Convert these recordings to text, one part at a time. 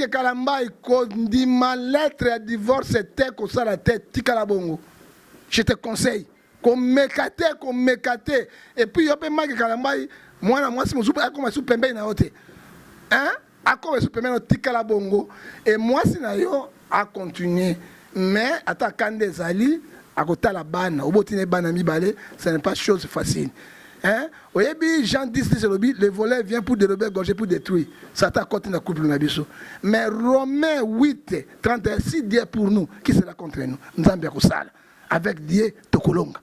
Mike Kalambay kondima lettre ya divorce te kosala te tikala bongo je te conseille komeka te komeka te et puis yo pe Mike Kalambay mwana mwasi mosusu akoma su pembeni na yo te hein akoma su pembeni na yo tikala bongo et mwasi na yo a continuer mais ata kanda ezali akotala bana oboti na ye bana mibale ce n'est pas chose facile hein oyebi Jean 10 10 elobi le voleur vient pour dérober égorger pour détruire Satan akoti na couple na biso mais Romains 8 31 si Dieu est pour nous qui sera contre nous Nzambe akosala avec Dieu tokolonga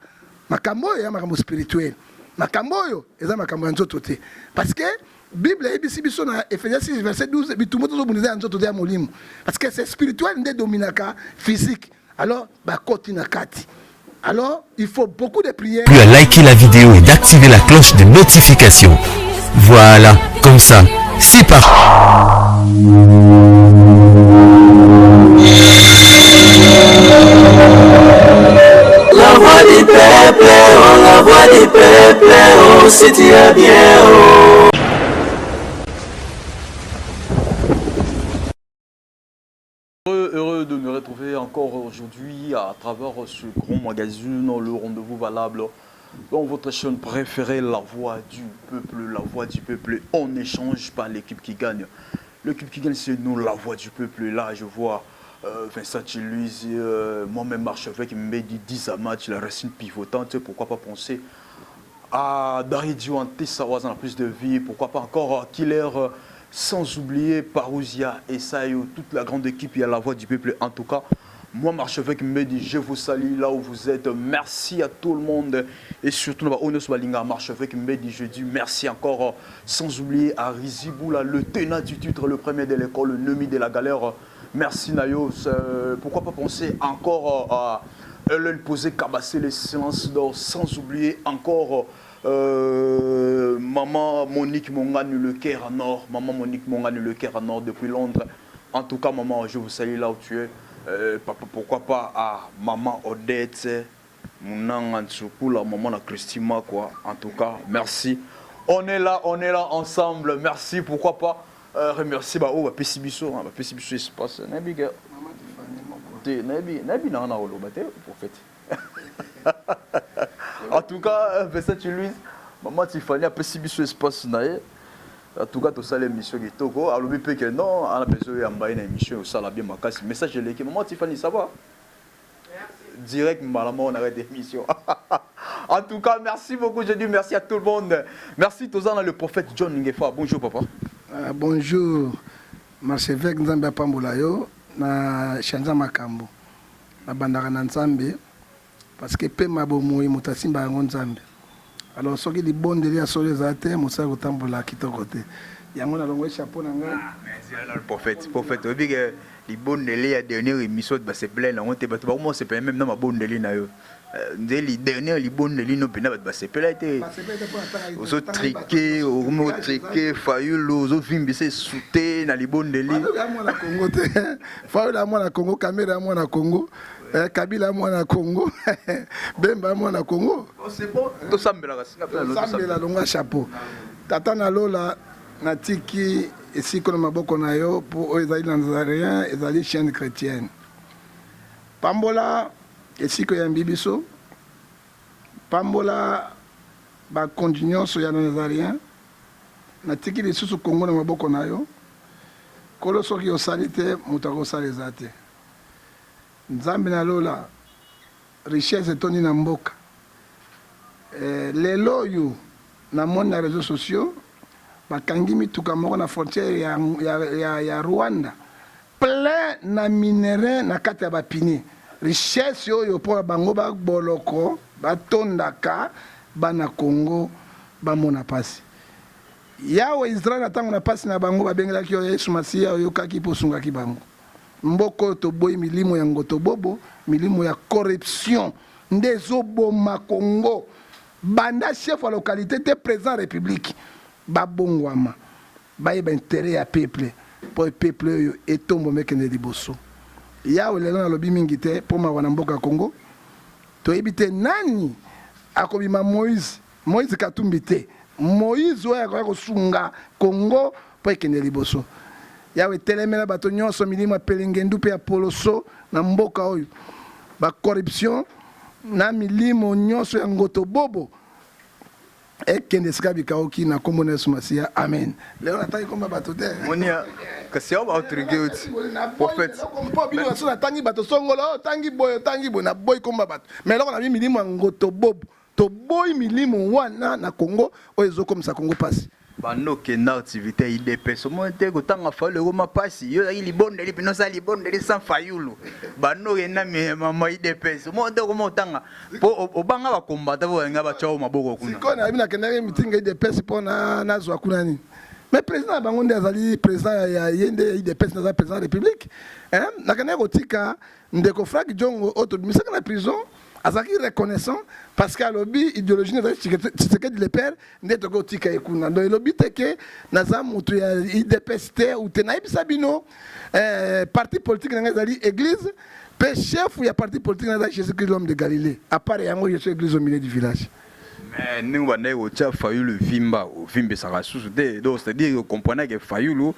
makambo oyo ya makambo spirituel makambo oyo eza makambo ya nzoto te parce que Bible eyebisi biso na Ephésiens 6 verset 12 bitumba tozobunda eza ya nzoto te ya molimo parce que c'est spirituel nde dominaka physique alors bakoti na kati alors il faut beaucoup de prières. Plus à liker la vidéo et d'activer la cloche de notification. Voilà, comme ça, c'est parti. La voix du peuple, oh, la voix du peuple, oh, si tu es bien, oh. Heureux, heureux de me retrouver encore aujourd'hui à travers ce grand magazine, le rendez-vous valable dans votre chaîne préférée, La Voix du Peuple. La Voix du Peuple, on n'échange pas l'équipe qui gagne. L'équipe qui gagne, c'est nous, La Voix du Peuple. Là, je vois Vincent Chiluizi, moi-même archevêque Mbedi, 10 à match, la racine pivotante, pourquoi pas penser à Dari Diouanté, Sawaza, plus de vie, pourquoi pas encore Killer, sans oublier Parousia et Sayo, toute la grande équipe, il y a La Voix du Peuple en tout cas. Moi, Marchevêque Mbedi, je vous salue là où vous êtes. Merci à tout le monde. Et surtout, Onos Balinga, Marchevêque Mbedi, je dis merci encore. Sans oublier à Riziboula, le tenant du titre, le premier de l'école, le nemi de la galère. Merci Nayo. Pourquoi pas penser encore à Ellen Posé Kabassé, les silences d'or, sans oublier encore maman Monique Mongani, le Caire en or. Maman Monique Mongani, le Caire en or depuis Londres. En tout cas, maman, je vous salue là où tu es. Papa, pourquoi pas à maman Odette Munanga Ntsukula, maman la Christima, quoi. En tout cas, merci. On est là, on est là ensemble. Merci, pourquoi pas remercier ba oyo bapesi biso, hein, bapesi biso espace. Nayebi ke te, nayebi, nayebi na na oloba te, prophète. En tout cas, Vincent Chiluiz, maman Tiffany apesi biso espace na ye. En tout cas, tosala émission kitoko. Alobi pe que non, ana besoin ya mbaye na émission osala bien makasi. Message eleki. Maman Tiffany, ça va? Direct mbala moko na kati émission. En tout cas, merci beaucoup. Je dis merci à tout le monde. Merci tozana le prophète John Ngefa. Bonjour papa. Bonjour Marchevêque Nzambe apambola yo na chanza makambo. Nabandaka na Nzambe parce que pema bomoi moto asimba yango Nzambe. Alors soki libondeli ya solo eza te, mosala kotambola kitoko te. Yango nalongoli chapeau na ngai. Ah, mais le prophète, prophète, oyebi ke libondeli ya dernière émission basepelaki nango te, bato bakoma kosepela meme na mabondeli na yo. Nde li dernière libondeli no mpenza bato basepelaki te. Ozotrike, okomi otrike Fayulu, ozovimbisa esute na libondeli. Fayulu ya mwana Congo te. Fayulu ya mwana Congo, Kamere ya mwana Congo, Kabila ya mwana Congo, Bemba ya mwana Congo. Oh, c'est bon. Tosambelaka singa mpe Tosambela longwa chapeau. Tata na lola natiki esiko na maboko na yo mpo oyo ezali Nazaréen, ezali chaîne chrétienne. Pambola esika oyambi biso, pambola bakonzi nyonso ya Nazaréen. Natiki lisusu Congo na maboko na yo. Nkolo soki osali te, moto akosala eza te. Nzambe na lola, richesse etondi na mboka. Lelo oyo namoni na reseaux sociaux bakangi mituka moko na frontière ya Rwanda plein na minerais na kati ya ba pneus. Richesse oyo pona bango ba boloko batondaka bana Congo bamona pasi. Yawe Israël na tango na pasi na bango babengelaki yo Yesu Masiya oyokaki pe osungaki bango. Mboka oyo toboyi milimo ya ngotobobo, milimo ya corruption nde ezo boma Congo. Banda chef ya localite te president ya republique babongwama bayeba interet ya peuple po peuple oyo etombwama ekende liboso. Yawe lelo nalobi mingi te po mawa na mboka Congo toyebi te nani akobima Moise, Moise Katumbi te, Moise oyo akoya kosunga Congo po ekende liboso. Yawe telemela bato nyonso milimo ya pelengendu mpe ya poloso na mboka oyo, ba corruption na milimo nyonso ya ngoto bobo ekende esika bikauki na nkombo na Yesu Masiya, amen. Lelo natangi kombo ya bato te. Monia kasi yo ba autorité oti prophète mpo bino baso natangi bato songolo otangi boye otangi boye naboyi kombo ya bato mais eloko na bi milimo ya ngoto bobo Toboyi milimo wana na Congo oyo ezokomisa Congo pasi. Banda okenda activite ya udps omoni te kotanga fayulu ekoma pasi yo ozalaki libondeli pena osala libondeli sans fayulu banda okenda mama udps omoni te okoma otanga po obanga ba combattant po balinga batya yo maboko kuna. Sikoyo nayebi nakendaki meeting ya udps po nazwa kuna nini mais president na bango nde azali president ya ye nde ya udps nde aza president ya republique hein nakendaki kotika ndeko Franck Diongo oyo tobimisaki na prison azalaki reconnaissant parce que alobi idéologie na ezali Tshisekedi le père nde tokoki kotika ye kuna donc elobi te ke naza moto ya idps te ou te nayebisa bino eh, parti politique na ngai ezali église mpe chef ya parti politique na ezali Jésus Christ l'homme de Galilée à part yango je suis église au milieu du village. Mais ndenge obandaki kotia Fayulu vimba ovimbisaka susu te donc c'est à dire comprenait que Fayulu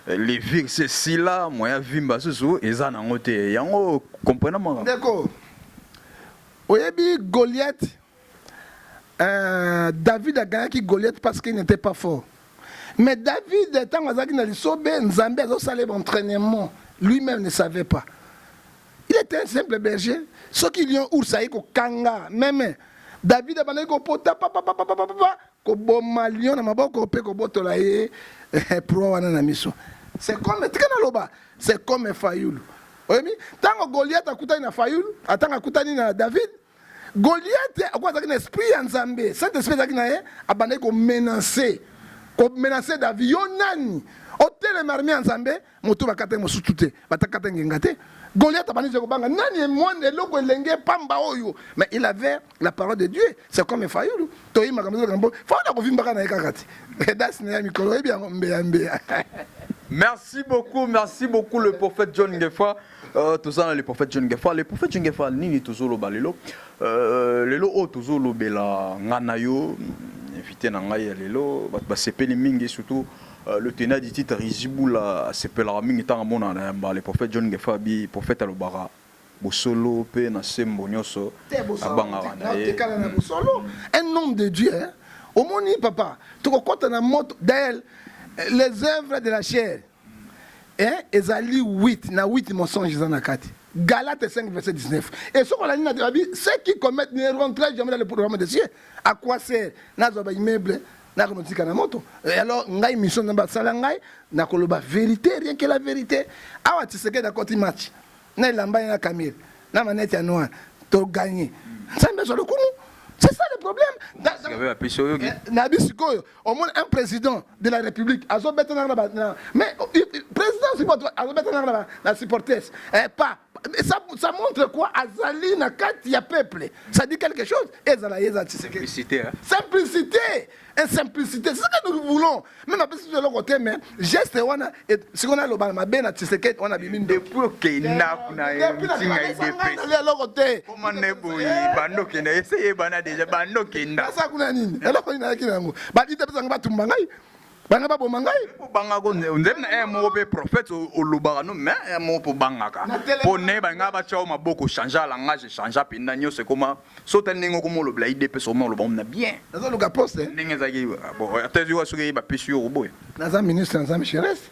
le virus esila moyen vimba susu eza nango te yango comprenant makambo. Ndeko oyebi Goliath euh, David aganyaki Goliath parce qu'il n'était pas fort mais David ntango azalaki na lisobe Nzambe azosala ye entraînement lui-même ne savait pas Il était un simple berger. Soki lion ours aye kokanga meme David abandaki kopota papapapapapa koboma lion na maboko mpe kobotola ye eh, proie wana na miso. C'est comme tika naloba, c'est comme Fayulu. Oyebi ntango Goliath akutani na Fayulu, atango akutani na David, Goliath ako azalaki na esprit ya Nzambe, Saint Esprit azalaki na ye, abandaki ko menacer, ko menacer David, yo nani? Otelema armée ya Nzambe, moto bakata ye mosusu te, batakata ngenga te. Goliath abandi kobanga nani mwana eloko elenge pamba oyo, mais il avait la parole de Dieu, c'est comme Fayulu, toyi makambo makambo, Fayulu akovimbaka na ye kaka te. Das na ya mikolo oyebi yango mbeya mbeya. Merci beaucoup, merci beaucoup le prophète John Ngefa. Euh, toza na le prophète John Ngefa. Le prophète John Ngefa nini tozoloba lelo? Euh, lelo oyo tozolobela nga na yo invité na ngai ya lelo bato basepeli mingi surtout euh, le tenant du titre Rizibula asepelaka mingi ntango amona na yamba le prophète John Ngefa bi prophète alobaka bosolo mpe na sembo nyonso abangaka na ye na bosolo un homme de Dieu hein? omoni papa tokokɔta na moto d'ailleurs les œuvres de la chair Eh, ezali 8 na 8 mensonge eza na kati. Galate 5 verset 19. Et soki olandi na babi ceux qui commettent ne rentrent jamais dans le royaume des cieux. À quoi sert nazwa ba immeuble nakomotika na moto? Et alors ngai mission nzambe asala ngai nakoloba vérité rien que la vérité. Awa Tshisekedi akoti match na elamba ye na Camille na manette ya noir to gagner. Nzambe azwa lokumu. C'est ça le problème. Na bi sikoyo omoni un président de la république azobeta nanga na, na mais président sikoyo azobeta nanga na, na supporters eh, pas ça, ça montre quoi azali na kati ya peuple ça dit quelque chose ezala ye eza Tshisekedi simplicité hein? simplicité simplicité c'est ce que nous voulons même apesi biso eloko te mais geste wana sikoyo naloba na mabe na Tshisekedi wana bimi depuis okenda kuna meeting ya UDPS eloko te koma nde boye banda okenda ese eyebana deja banda okenda asa kuna nini eloko nini nayaki na yango ba UDPS yango batumba ngai banga baboma ngai obangaka nzembe na moko mpe prophète olobaka no mais moko mpe obangaka mpo ne balinga batya yo maboko change langage change mpenza nyonso ekoma so otali ndenge okoma olobela idps okoma oloba na bien nazoluka poste ndenge ezalaki bon ata yo soki bapesi yo okoboya naza ministre ya nzambe je reste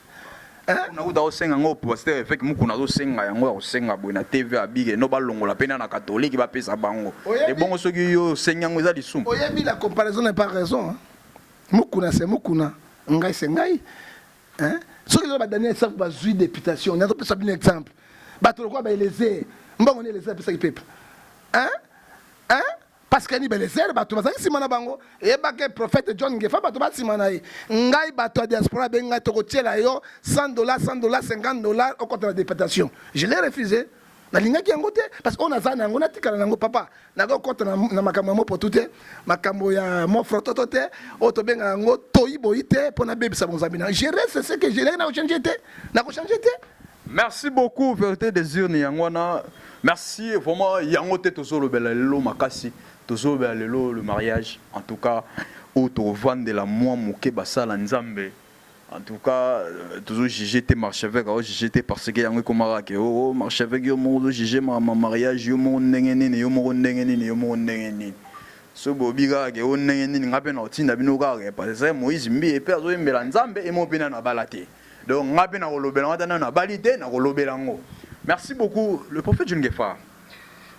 nakuta osenga yango pasteur évêque mukuna azosenga yango ya kosenga boye na tv abike no balongola mpe na na katolike bapesa bango ebongo soki yo osengi yango eza lisumu oyebi la comparaison n'est pas raison hein? Mukuna c'est mukuna ngai c'est ngai hein? Soki lelo ba Daniel Safu bazui deputation nazopesa bino exemple bato lokola ba Eliezer mbongo nini Eliezer apesaki peuple hein? Hein? Parce que ni Eliezer bato bazalaki nsima na bango eyebake prophète John Ngefa bato basima na ye ngai bato ya diaspora abengi ngai tokotiela yo 100 dollars 100 dollars 50 dollars okota na deputation je l'ai refusé nalingaki yango te parce que oyo naza na yango natikala na yango papa Nakokota na, na makambo ya mopotu te, makambo ya mofrototo te, oyo tobengaka yango toyi boyi te mpo nabebisa bonzambe na. Je reste ce que je nakochange te, nakochange te. Merci beaucoup vérité des urnes yango wana. Merci vraiment yango te tozolobela lelo makasi, tozolobela lelo le mariage en tout cas oyo tovandela mwa moke basala Nzambe. En tout cas, tozo juger te marchevêque, ao juger te parce que yango ekomaka ke oh, oh marchevêque yo moko ozo juger ma ma mariage yo moko ndenge nini yo moko ndenge nini yo moko ndenge nini. So bobi kaka ke oh ndenge nini nga pe na otinda bino kaka ke parce que Moïse Mbiye pe azoyembela Nzambe ye moko pe nanu abala te. Donc nga pe nakolobela ngo ata nanu abali te nakolobela ngo. Merci beaucoup le prophète John Ngefa.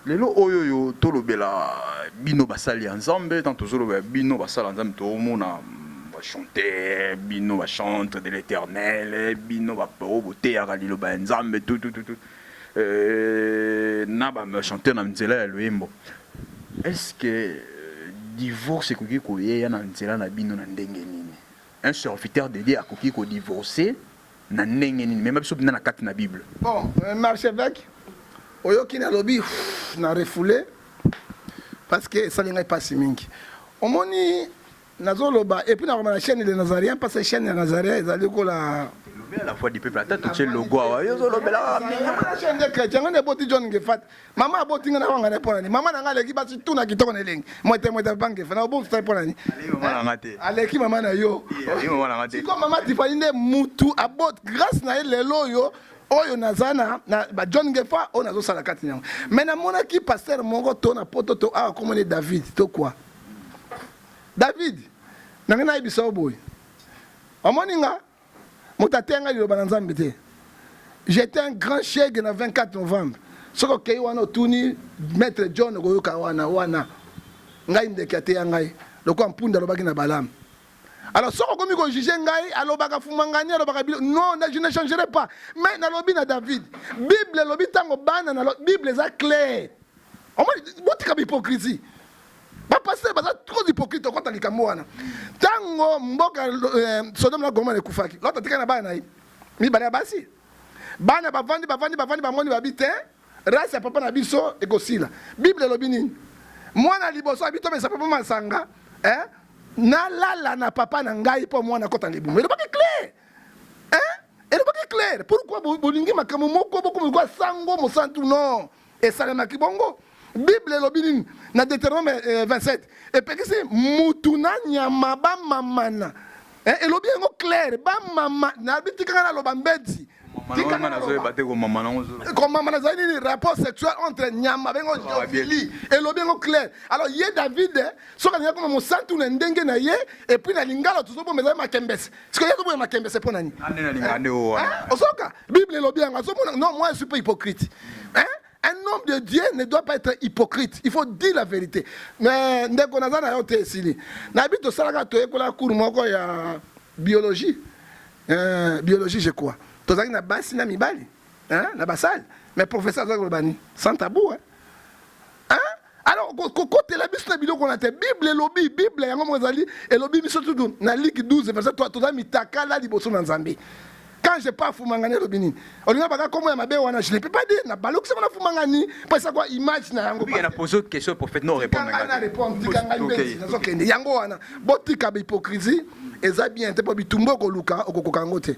Lelo oyo oyo tolobela bino basali ya Nzambe, tant tozolobela bino basali ya Nzambe toomona ba chanteur, bino ba chantre de l'Eternel, bino ba oyo boteyaka liloba ya Nzambe tout tout tout euh, na ba chanteur na nzela ya loyembo. Est-ce que euh, divorce ekoki koyeya na nzela na bino na ndenge nini? Un serviteur de Dieu akoki ko divorcer Na ndenge nini? Mema biso mpenza na kati na Bible. Bon, Marcheveque, oyoki nalobi na refoule parce que esali ngai mpasi mingi. Omoni nazoloba et puis nakoma na chaîne de Nazarien parce que chaîne ya Nazarien ezali lokola lobela la foi du peuple ata totie logo awa yo ozolobela kaka chaîne de chrétien ngo nde eboti John Ngefat. Mama aboti nga na wanga na pona ni. Mama na nga aleki basi tout na kitoko na elengi. Mwete mwete papa Ngefa na obongi sai pona ni. Aleki mama na nga te. Aleki mama na yo. Aleki mama na nga te. Siko mama Tiffany nde mutu abot grâce na ye lelo oyo oyo naza na, na ba John Ngefa oyo nazosala kati na yango. Mais namonaki pasteur moko to na poto to awa komoni David to quoi. David, na ngai nayebisa yo boye. Omoni nga Moto ateya ngai liloba na Nzambe te. J'etais un grand chegue na 24 novembre. Soki okei wana otuni Maitre John okoyoka wana wana. Ngai ndeke ateya ngai lokola mpunda alobaki na Balaam. Alors soki okomi ko juger ngai alobaka fumangani alobaka bilo non je ne changerai pas. Mais nalobi na David Bible elobi ntango bana na Bible eza claire. Omoni botika ba hypocrisie. Ba pasteur baza trop hypocrite okota likambo wana. Tango mboka eh, Sodome na Gomorrhe ekufaki, Lot atikali na bana na ye mibale ya basi. Bana bavandi bavandi bavandi bamoni babi te race ya papa na biso ekosila. Bible elobi nini? Mwana liboso abi tomesa papa masanga eh, nalala na papa na ngai mpo mwana akota na libumu. Elobaki clair eh? Elobaki clair. Pourquoi bolingi makambo moko bokomi lokola sango mosantu? Non. Esalemaki bongo. Bible elobi nini na Deuteronome 27? Epekisi mutu na nyama bamamana. Eh, elobi yango clair, bamama na bitika nga naloba mbedi. Tika nga nazoyeba te komama nango komama nazali nini rapport sexuel entre nyama bengo zoophilie elobi yango clair. Alors ye David soki alingi akoma mosantu na ndenge na ye et puis na lingala tozobomba ezali makembese. Sikoyo ye azoboya makembese mpo na nini? Ozoka Bible elobi yango azomona non moi je suis pas hypocrite. Hein? Un homme de Dieu ne doit pas être hypocrite. Il faut dire la vérité. Mais ndeko naza na yo te esili. Na bi tosalaka toyekola cours moko ya biologie. Euh, biologie je crois. Tozalaki na basi na mibali, hein, na basali. Mais professeur azalaki koloba nini? Sans tabou, hein. Hein? Alors kokotela biso na biloko na te. Bible elobi, Bible yango moko ezali elobi biso tutu na Luc 12 verset 3 toza mitakala liboso na Nzambe. Quand je pars fumangani elobi nini? Olinga baka kombo ya mabe wana je ne peux pas dire na balokisa na fumangani pesa kwa image na yango. Na poser question prophète non répondre na ngai. Répondre tika ngai mbeti nazokende yango wana. Botika ba hypocrisie eza bien te po bitumba okoluka okokoka yango te.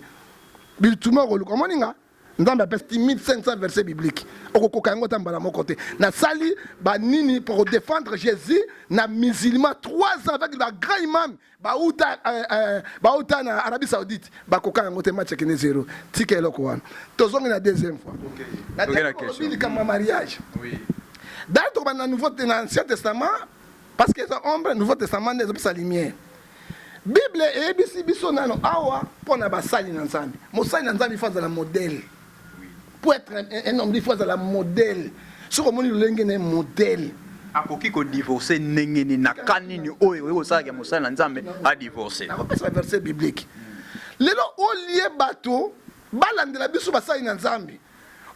Bitumba okoluka omoni nga Nzambe apesi 1500 versets bibliques. Okokoka yango ata mbala moko te. Nasali ba nini pour défendre Jésus na musulman 3 ans avec ba grand imam bauta euh, euh, bauta na Arabie Saoudite bakoka yango te match ekende zero. Tika eloko wana. Tozongi na deuxième fois. Okay. Na deuxième likambo ya mariage. Oui. D'ailleurs tokobanda na nouveau na ancien testament parce que eza ombre nouveau testament nde ezopesa lumière. Bible eyebisi biso nano awa mpo na basali na Nzambe. Mosali na Nzambe il faut azala modèle. Pour être un, un homme, il faut azala modèle. Soki omoni lolenge na ye modèle. Akoki ko divorcer ndenge nini na cas nini oyo ekoki kosalaka mosali na Nzambe a divorcer? Nakopesa verset biblique. Lelo olie bato balandela biso basali na Nzambe.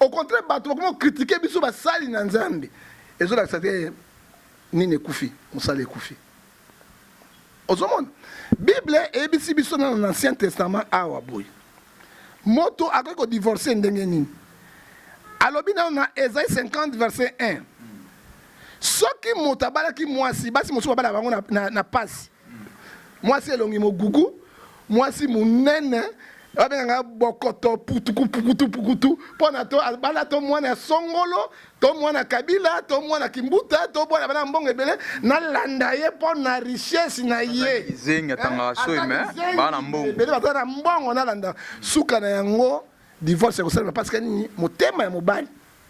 Au contraire bato bakoma ko critiquer biso basali na Nzambe. Ezolakisa te nini ekufi, mosala ekufi. Ozomona? Bible eyebisi biso nano na Ancien Testament awa boye. Moto akoki ko divorcer ndenge nini? Alobi nano na Esaïe 50 verset 1. Soki moto abalaki mwasi, basi mosusu babalaka bango na, na, na pasi. Mwasi elongi mogugu, mwasi monene, Babengaka bokoto putuku pukutu pukutu mpo na to abala to mwana ya songolo to mwana kabila to mwana kimbuta to mwana bana mbongo ebele nalanda ye mpo na richesse na ye. Kizengi atangaka soyi mais bana mbongo ebele baza na mbongo nalanda suka na yango divorce ekosalema parce que nini motema ya mobali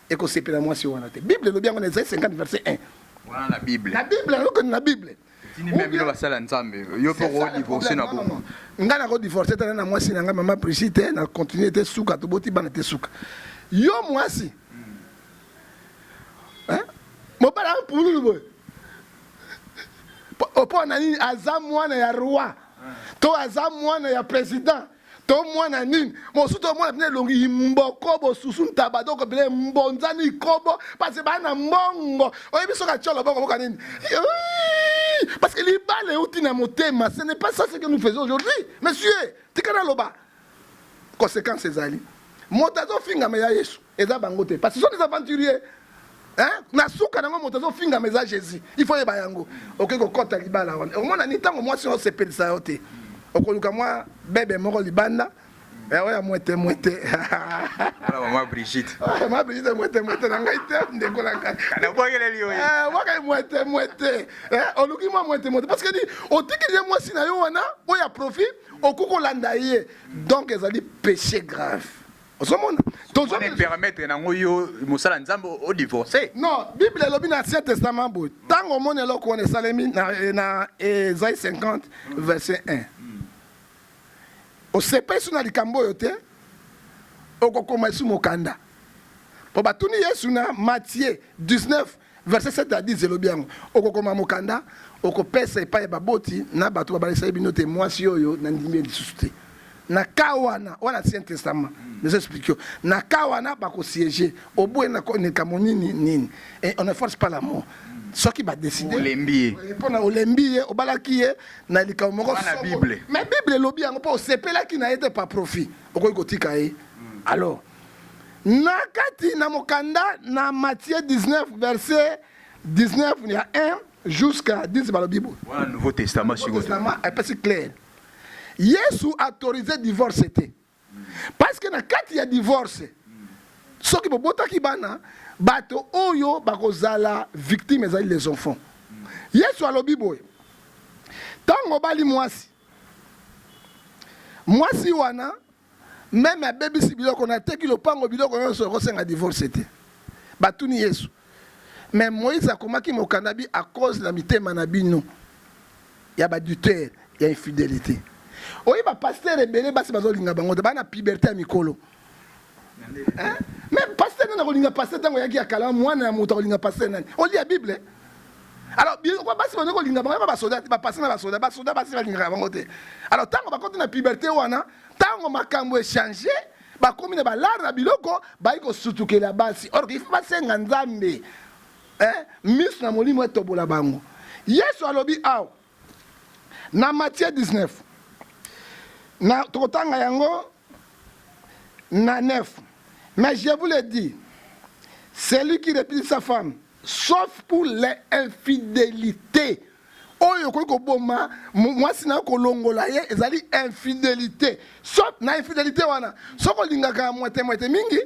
ekosepela mwasi wana te. Bible elobi yango na Esaïe 50 verset 1. Wana na Bible. Na Bible eloko na Bible. Tini meme bino basala Nzambe yo pe ko divorcer na bongo. Nga na ko divorcer te na mwasi na nga mama Brigitte na continuer te suka toboti bana te suka. Yo mwasi. Hein? Mobali a pululu boye. Mpo na nini aza mwana ya roi to aza mwana ya president to mwana nini mosusu to mwana pene elongi mboko bosusu ntaba doko pene mbonzani ikobo parce baa na mbongo oyebi soki atya loboko boka nini parce que libala euti na motema. Ce n'est pas ça ce que nous faisons aujourd'hui, monsieur. Tika naloba conséquence ezali moto azofingama ya Yesu eza bango te, parce que ce sont des aventuriers. Hein? Na suka nango moto azofingama eza Jésus. Il faut yeba yango. Okoki kokɔta libala wana, omona ni ntango mwasi oyo osepelisa yo te, okoluka mwa bebe moko libanda oyo ya mwete mwete. Mama Brigitte. Mama Brigitte mwete mwete na ngai te, ndeko na ngai. Nabwakeleli yo. Bwakeli mwete mwete, oluki mwa mwete mwete parce que di otikeli ye mwasi na yo wana oyo ya profit, okoki kolanda ye. Donc ezali péché grave, ozomona. Permettre nango yo mosala Nzambe odivorce? Non, Bible elobi na Ancien Testament boye: ntango omoni eloko wana esalemi na Esaïe 50 verset 1, osepeli so na likambo oyo te, okokoma esu mokanda. Mpo batuni Yesu na Matthieu 19 verset 7 à 10, elobi yango: okokoma mokanda, okopesa epai ya baboti na bato babalisaki bino te, mwasi oyo nandimi ye lisusu te. Na ka wana wana, Ancien Testament nazo explique yo, na ka wana bakosiége oboye na likambo nini nini. Et on ne force pas l'amour. Soki badécide olembi ye. Mpona olembi ye, obalaki ye na likambo moko. Na Bible. Mais Bible elobi yango: mpo osepelaki na ye te par profit, okoki kotika ye. Alors na kati na mokanda na Matthieu 19 verset 19 ya 1 jusqu'à 10, balobi boye. Wana Nouveau Testament sikoyo. Testament epesi clair: Yesu autorise divorce te, parce que na kati ya divorce, soki bobotaki bana, bato oyo bakozala victime ezali les enfants. Yesu alobi boye: ntango obali mwasi, mwasi wana même abebisi biloko, nateki lopango, biloko nyonso, ekosenga divorce te. Batuni Yesu: mais Moïse akomaki mokanda bi à cause na mitema na bino ya baadultère, ya infidélité. Oyi bapasteur ebele, basi bazolinga bango te, baa na puberté ya mikolo. Mais pasteur nani akolinga pasteur? Ntango oyaki ya kala, mwana ya moto akolinga pasteur nani? Olia Bible. Alors basi bazo kolinga bango basoda, bapasteur na basoda, basoda basi balingaka bango te. Alors ntango bakoti na puberté wana, ntango makambo echange, bakomi na balare na biloko, bayi kosutukela basi. Or il faut basenga Nzambe miso na molimo etobola bango. Yesu alobi awa na Matthieu 19 na tokotanga yango na 9: mais je vous le dis, celui qui répudie sa femme sauf pour l'infidélité, oyo okoki koboma mwasi na yo, kolongola ye, ezali infidélité. Sauf na infidélité wana, soki olingaka mwete mwete mingi,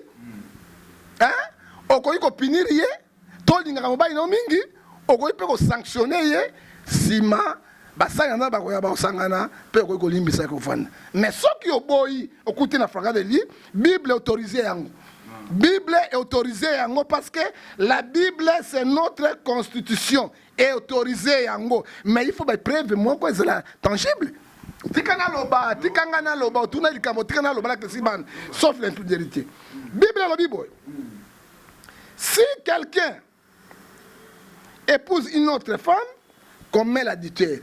hein? Okoki kopunir ye. To olingaka mobali na yo mingi, okoki mpe kosanctionne ye. Nsima basali na Nzambe bakoya, bakosangana mpe okoki kolimbisa ye, kofanda. Mais soki oboyi, okuti na flagrant délit. Bible autorise yango, Bible autorise yango, parce que la Bible, c'est notre constitution, et autorise yango. Mais il faut bapreuve moko ezala tangible. Tika naloba, tika nga naloba. Otuna likambo, tika naloba nakesi bana. Sauf l'infidélité, Bible alobi boye: si quelqu'un épouse une autre femme, commet l'adultère.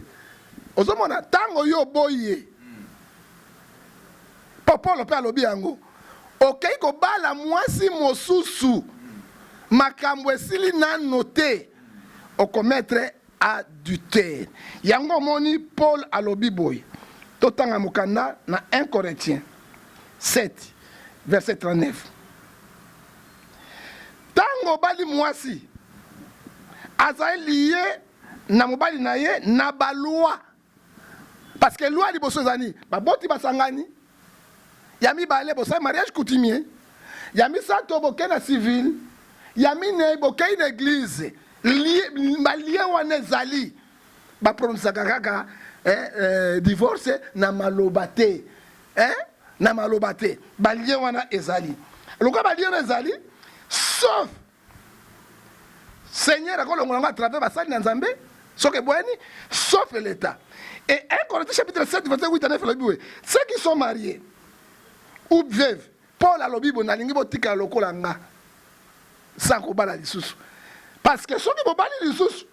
Ozomona, ntango yo oboyi ye, mpo Polo mpe alobi yango, okei kobala mwasi mosusu, makambo esili nano te, okomettre adultère. Yango omoni Paul alobi boye, totanga mokanda na 1 Corinthiens 7 verset 39: ntango obali mwasi, azali lié na mobali na ye na baloi, parce que loi liboso ezali baboti basangani. Ya mibale, bosali mariage coutumier. Ya misato, bokei na civil. Ya minei, bokei na église. Ba lien wana ezali. Ba prononcaka kaka divorce na maloba te. Na maloba te. Ba lien wana ezali. Lokola ba lien wana ezali, sauf Seigneur akolongola yango à travers basali na Nzambe, soki ebwani, sauf l'État. Et 1 Corinthiens chapitre 7 verset 8 à 9 elobi boye, ceux qui sont mariés ou veuves, Paul alobi boye, nalingi botikala lokola nga sans kobala lisusu. Parce que soki bobali lisusu,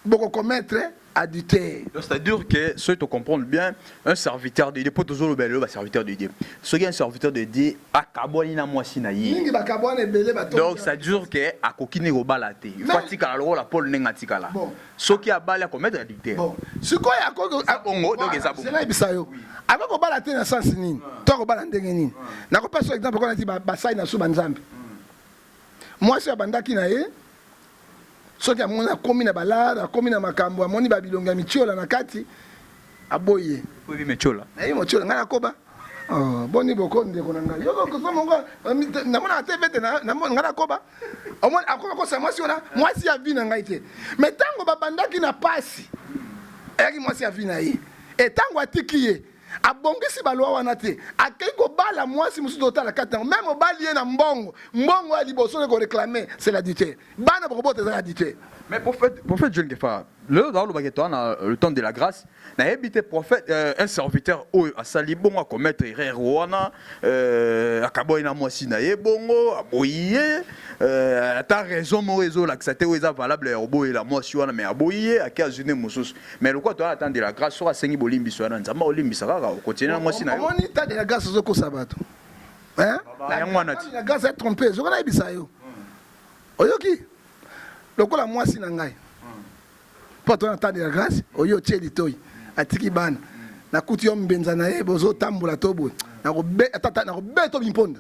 boko commettre adultère. Donc, c'est-à-dire que, ceux qui comprennent bien, un serviteur de Dieu, pour toujours le bel, serviteur de Dieu. Ce qui est un serviteur de Dieu, akabwani na mwasi na ye. Mingi bakabwana ebele bato. Donc, ça dure que akoki ne kobala te. Il faut atikala lokola Paul ndenge atikala. Bon. Soki abali akomettre adultère. Bon. Sikoyo akoki bongo, donc eza bongo. Zela yebisa yo. Akoki kobala te na sens nini? To akobala ndenge nini? Nakopesa exemple kona ti basali na su banzambe. Mwasi abandaki na ye, soki amoni akomi na balare, akomi na makambo, amoni ba bilongi ya mitiola na kati, aboyi ye. Oyebi mitiola? Nayebi motiola, ngai nakoba. Oh, boni boko ndeko na ngai. Yoko kosa mongo namonaka te vete ngai nakoba. Omoni akoba kosa mwasi wana, mwasi ya vie na ngai te. Mais tango babandaki na pasi, ayaki mwasi ya vie na ye. Et tango atiki ye, abongisi balwa wana te, akei kobala mwasi mosusu totala kati nango, meme obali ye na mbongo, mbongo ya liboso nde koréclamer, c'est l'adultère. Bana bokobota eza adultère. Mais prophète, prophète John Kefa, le dans le toa na le temps de la grâce, nayebi te prophète, un serviteur oyo asali bongo commettre erreur wana, akaboyi na mwasi na ye bongo, aboyi ye, ata raison moko ezolakisa te oyo eza valable ya koboyela mwasi wana, mais aboyi ye, ake azwi nde mosusu. Mais lokola toa na temps de la grâce, soki asengi bolimbisi wana, Nzambe akolimbisa kaka, okontinue na mwasi na yo. Omoni temps de la grâce ozokosa bato. Hein? Yango wana ti. La grâce est trompée. Zoka nayebisa yo. Oyoki? Lokola mwasi na ngai. Po to na temps de la grâce, oyo otie litoi, atiki bana. Nakuti yo mbenza na ye bozotambola to boye. Nakobeta bimponda.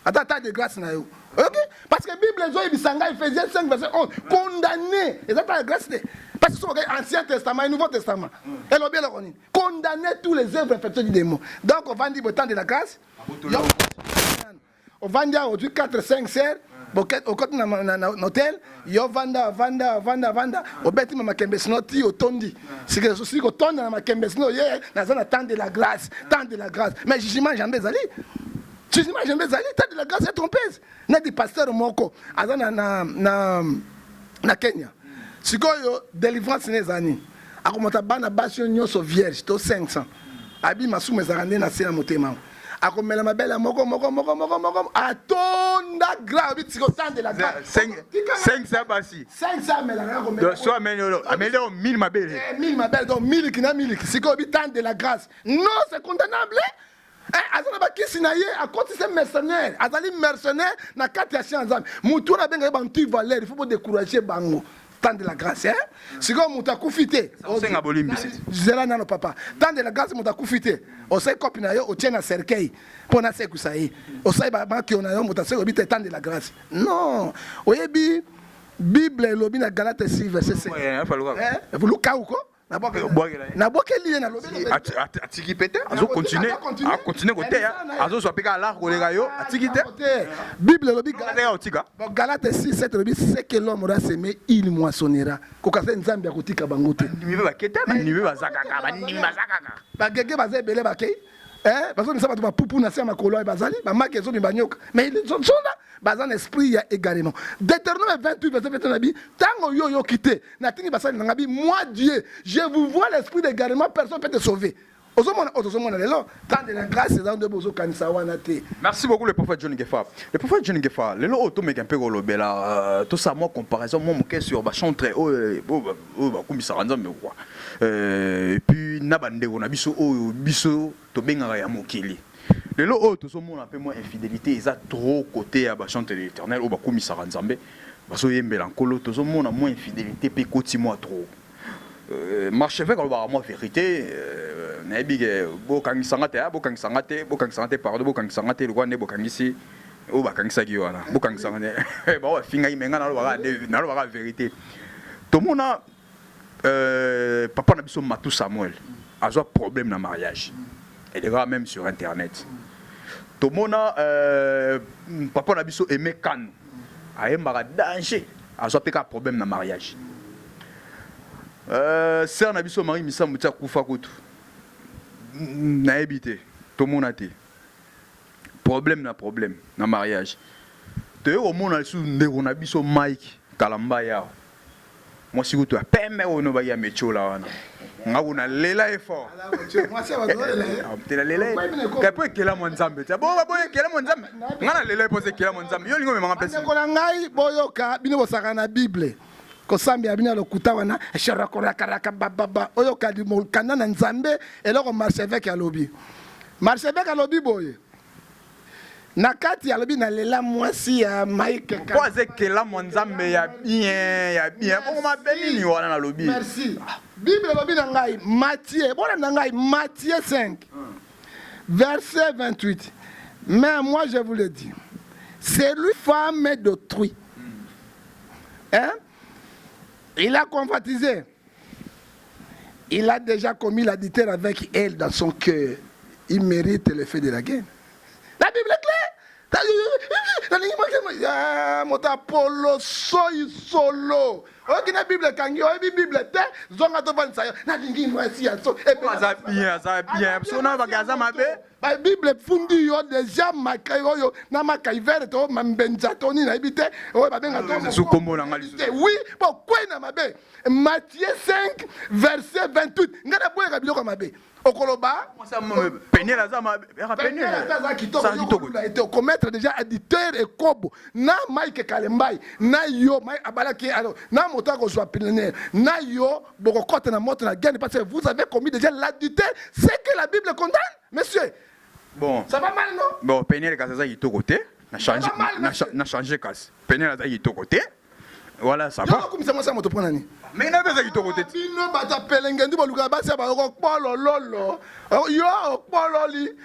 Ata temps de grâce na yo. Ok? Parce que Bible ezoyebisa ngai Ephésiens 5 verset 11, condamné. Eza temps de grâce te. Parce que soki Ancien Testament et Nouveau Testament. Elobi eloko nini? Condamner tous les œuvres infectieuses du démon. Donc ovandi bo temps de la grâce. Ovandi awa ozwi 4 5 sœurs, okoti na hôtel, yo vanda vanda vanda vanda, obeti ma makembe sino ti otondi. Sike soki kotonda na makembe sino ye naza na temps de la grâce, temps de la grâce. Mais jugement jamais ezali. Jugement jamais ezali, temps de la grâce est trompeuse. Neti pasteur moko aza na Kenya. Sikoyo délivrance ne ezali. Akomata bana basi nyonso vierge to 500. Abi masumu ezalaka nde na se na motema. Akomela mabele moko moko moko moko moko atonda grave bitiko temps de la grâce. 500 basi. 500 amelaka akomela. Donc soit ameli ameli 1000 mabele. 1000 mabele donc miliki na miliki. Sikoyo bi temps de la grâce. Non, c'est condamnable. Aza na bakisi na ye akotisa mercenaire, azali mercenaire na kati ya chien Nzambe. Mutu wana abenga ye ba anti-valeur, il faut décourager bango. Temps de la grâce, hein? Sikoyo mutu akufi te. Osenga bolimbisi. Zela nano papa. Temps de la grâce mutu akufi te. Osali kopi na yo otie na cercueil mpo na sekusa ye. Osali bakio na yo mutu aseki obi te temps de la grâce. Non, oyebi Bible elobi na Galates 6 verset 5. Luka uko nabwakeli ye nalobi atiki pe te, azocontinue acontinue koteya, azozwa mpe kaka lar koleka yo, atiki te. Bible elobi otika Galates 6 7 elobi ce que l'homme aura semé il moissonnera. Kokasa Nzambe akotika bango te. Bandimi mpe bakete, bandimi mpe baza kaka, bandimi baza kaka. Bagege baza ebele bakei. Bazomisa bato bapupu na se ya makolo oyo bazali bamaki ezobimba nyoka, mais ils sont là, baza na esprit ya égarement. Deutéronome 28 verset 21 abi ntango yo oyoki te natindi basali na ngai bi moi Dieu je vous vois l'esprit d'égarement, personne peut te sauver. Ozomona oyo tozomona lelo temps de la grâce eza nde bozokanisa wana te. Merci beaucoup le prophète John Ngefa. Le prophète John Ngefa, lelo oyo tomeka mpe kolobela tosala mwa comparaison mwa moke sur bachantre oyo bakumisaka Nzambe quoi. Et puis na bandeko na biso oyo biso tobengaka ya mokili. Lelo oyo tozomona mpe mwa infidélité eza trop côté ya bachantre de l'Éternel oyo bakumisaka Nzambe, bazoyembela Nkolo, tozomona mwa infidélité mpe ekoti mwa trop. Marchevêque alobaka mwa vérité, nayebi ke bokangisanga te, bokangisanga te, bokangisanga te, pardon, bokangisanga te, lokola nde bokangisi oyo bakangisaki yo wana, bokangisanga te, bao bafingaki, me ngai nalobaka vérité. Tomona papa na biso Matou Samuel azwa problème na mariage. Elekaka même sur internet. Tomona papa na biso Aime Kano ayembaka danger, azwa mpe kaka problème na mariage. Sœur na biso Marie Misamu ti akufa kutu nayebi te, tomona te problème na problème na mariage. Toye komona lisusu ndeko na biso Mike Kalambay awa, mwasi kutu ya pembe oyo no baki ya metiola wana, nga kuna lela ye fort te, nalela ye po ekela mwa Nzambe te. Bo boye ekela mwa Nzambe, nga nalela ye mpo ekela mwa Nzambe. Yo olingi omemanga mpesi. Bandeko na ngai, boyoka, bino bosaka na Bible, kosambela bino ya lokuta wana, sharakorakaraka bababa. Oyoka mokanda na Nzambe, eloko marchevêque alobi. Marchevêque alobi boye na kati, alobi nalela mwasi ya Mike. Po aza ekela mwa Nzambe ya bien, ya bien bongo, mabe nini wana nalobi? Merci. Bible elobi na ngai Matthieu, bolanda ngai, Matthieu 5 verset 28: "Mais moi, je vous le dis, c'est lui femme d'autrui, hein, il a convoitisé, il a déjà commis l'adultère avec elle dans son cœur. Il mérite le feu de la géhenne." La Bible est claire. Nalingi moto apolo soi solo oyoki na Bible ekangi, oyebi Bible te, zonga tovandisa yo. Nalingi mwasi ya so. Aza bien, aza bien, so na baki aza mabe. Babible efundi yo déjà makai oyo na makai vere to mambenza to nini nayebi te oyo babenga to. Su kombo na nga lisusu. Te, oui, po kwei na mabe. Matthieu 5 verset 28. Ngai naboyaka biloko ya mabe. Okoloba Peniel aza mabe? Peniel aza kitoko ete okomettre déjà adultère, ekobo na Mike Kalembai na yo. Mike abalaki alors na moto akozwa pionnier na yo, bokokɔta na moto na géhenne parce que vous avez commis déjà l'adultère, ce que la Bible condamne, monsieur. Bon. Ça va mal, non? Bon, Peniel kasi aza kitoko te. Na change, na change, kasi Peniel aza kitoko te. Voilà, ça va. Okumisa mwasi ya moto mpo na nini? Mais na aza kitoko te. Bino bato ya pelenge ndi bolukaka basi ya bayoko kpolololo. Yo okpololi,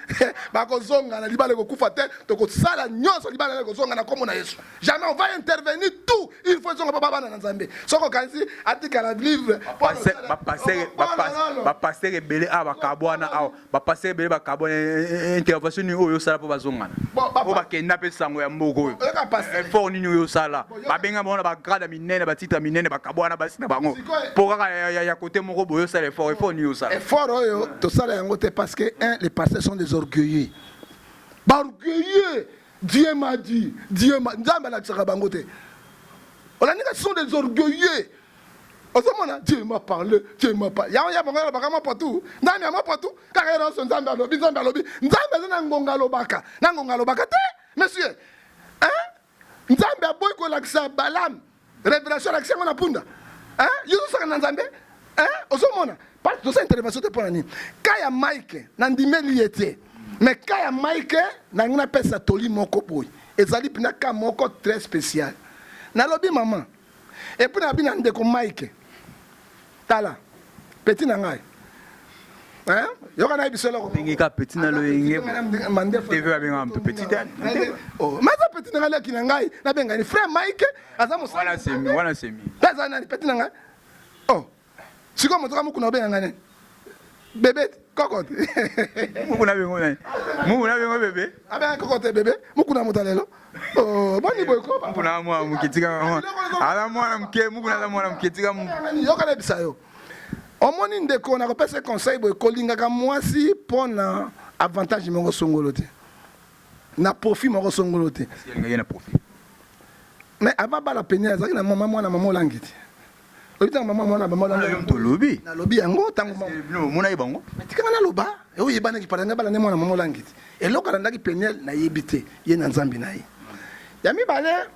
bakozonga na libala, ekokufa te. Tokosala nyonso libala ekozonga na nkombo na Yesu. Jamais, on va intervenir tout, il faut ezonga mpo babana na Nzambe. Soki okanisi atikala livre. Bapasteur ebele awa bakabwana awa, bapasteur ebele bakabwana. Intervention nini oyo osala mpo bazongana? Oyo bakenda mpe sango ya mboka oyo, effort nini oyo osala? Babenga bango na bagrade ya minene, batitre ya minene, bakabwana basi na bango mpo kaka ya kote moko boye. Osala effort, effort nini osala? Effort oyo tosala yango te parce que un, les pasteurs sont des orgueilleux, baorgueilleux. Dieu m'a dit, Dieu m'a, Nzambe alakisaka bango te. Olandika, ce sont des orgueilleux. Ozomona, Dieu m'a parlé, Dieu m'a parlé. Yango ya bango alobaka mapatu, Nzambe ya mapatu kaka ye nyonso. Nzambe alobi, Nzambe alobi. Nzambe aza na ngonga alobaka, na ngonga alobaka te, monsieur, hein? Nzambe aboyi kolakisa Balam révélation, alakisi yango na punda, hein? Yo ozosaka na Nzambe, hein? Ozomona, tosa intervention te. Mpo na nini? Ka ya Mike, nandimeli ye te, mais ka ya Mike nangi napesa toli moko boye. Ezali mpena ka moko très spécial. Nalobi mama, et puis nabi na ndeko Mike: tala petit na ngai, yoka, nayebi biso eloko. Ndenge ka petit na loyenge TV, babengaka moto petit te. Mais aza petit na ngai, leki na ngai. Nabengani frère Mike, aza mosala wana semi. Aza nani? Petit na ngai. Oh, sikoyo moto ka mokuna obenga ngai nani? Bébé, koko te. Mokuna bengo nani? Mokuna bengo bébé? Abenga koko te, bébé. Mokuna moto lelo. Oh, boni boye ko? Mokuna mwana moke, tika, aza mwana moke. Mokuna aza mwana moke, tika. Yoka, nayebisa yo. Omoni ndeko, nakopesa conseil boye: kolingaka mwasi mpo na avantage moko songolo te, na profit moko songolo te. Alingaki na profit. Mais avant bala pene, azalaki na mama, mwana mama olangi te. Oyebi ntango mama, mwana mama olangi? Tolobi. Nalobi yango ntango omonaki bango. Tikanga naloba. Oyebanaki pala bala nde mwana mama olangi te. Eloko alandaki Peniel, nayebi te, ye na Nzambe na ye. Ya mibale,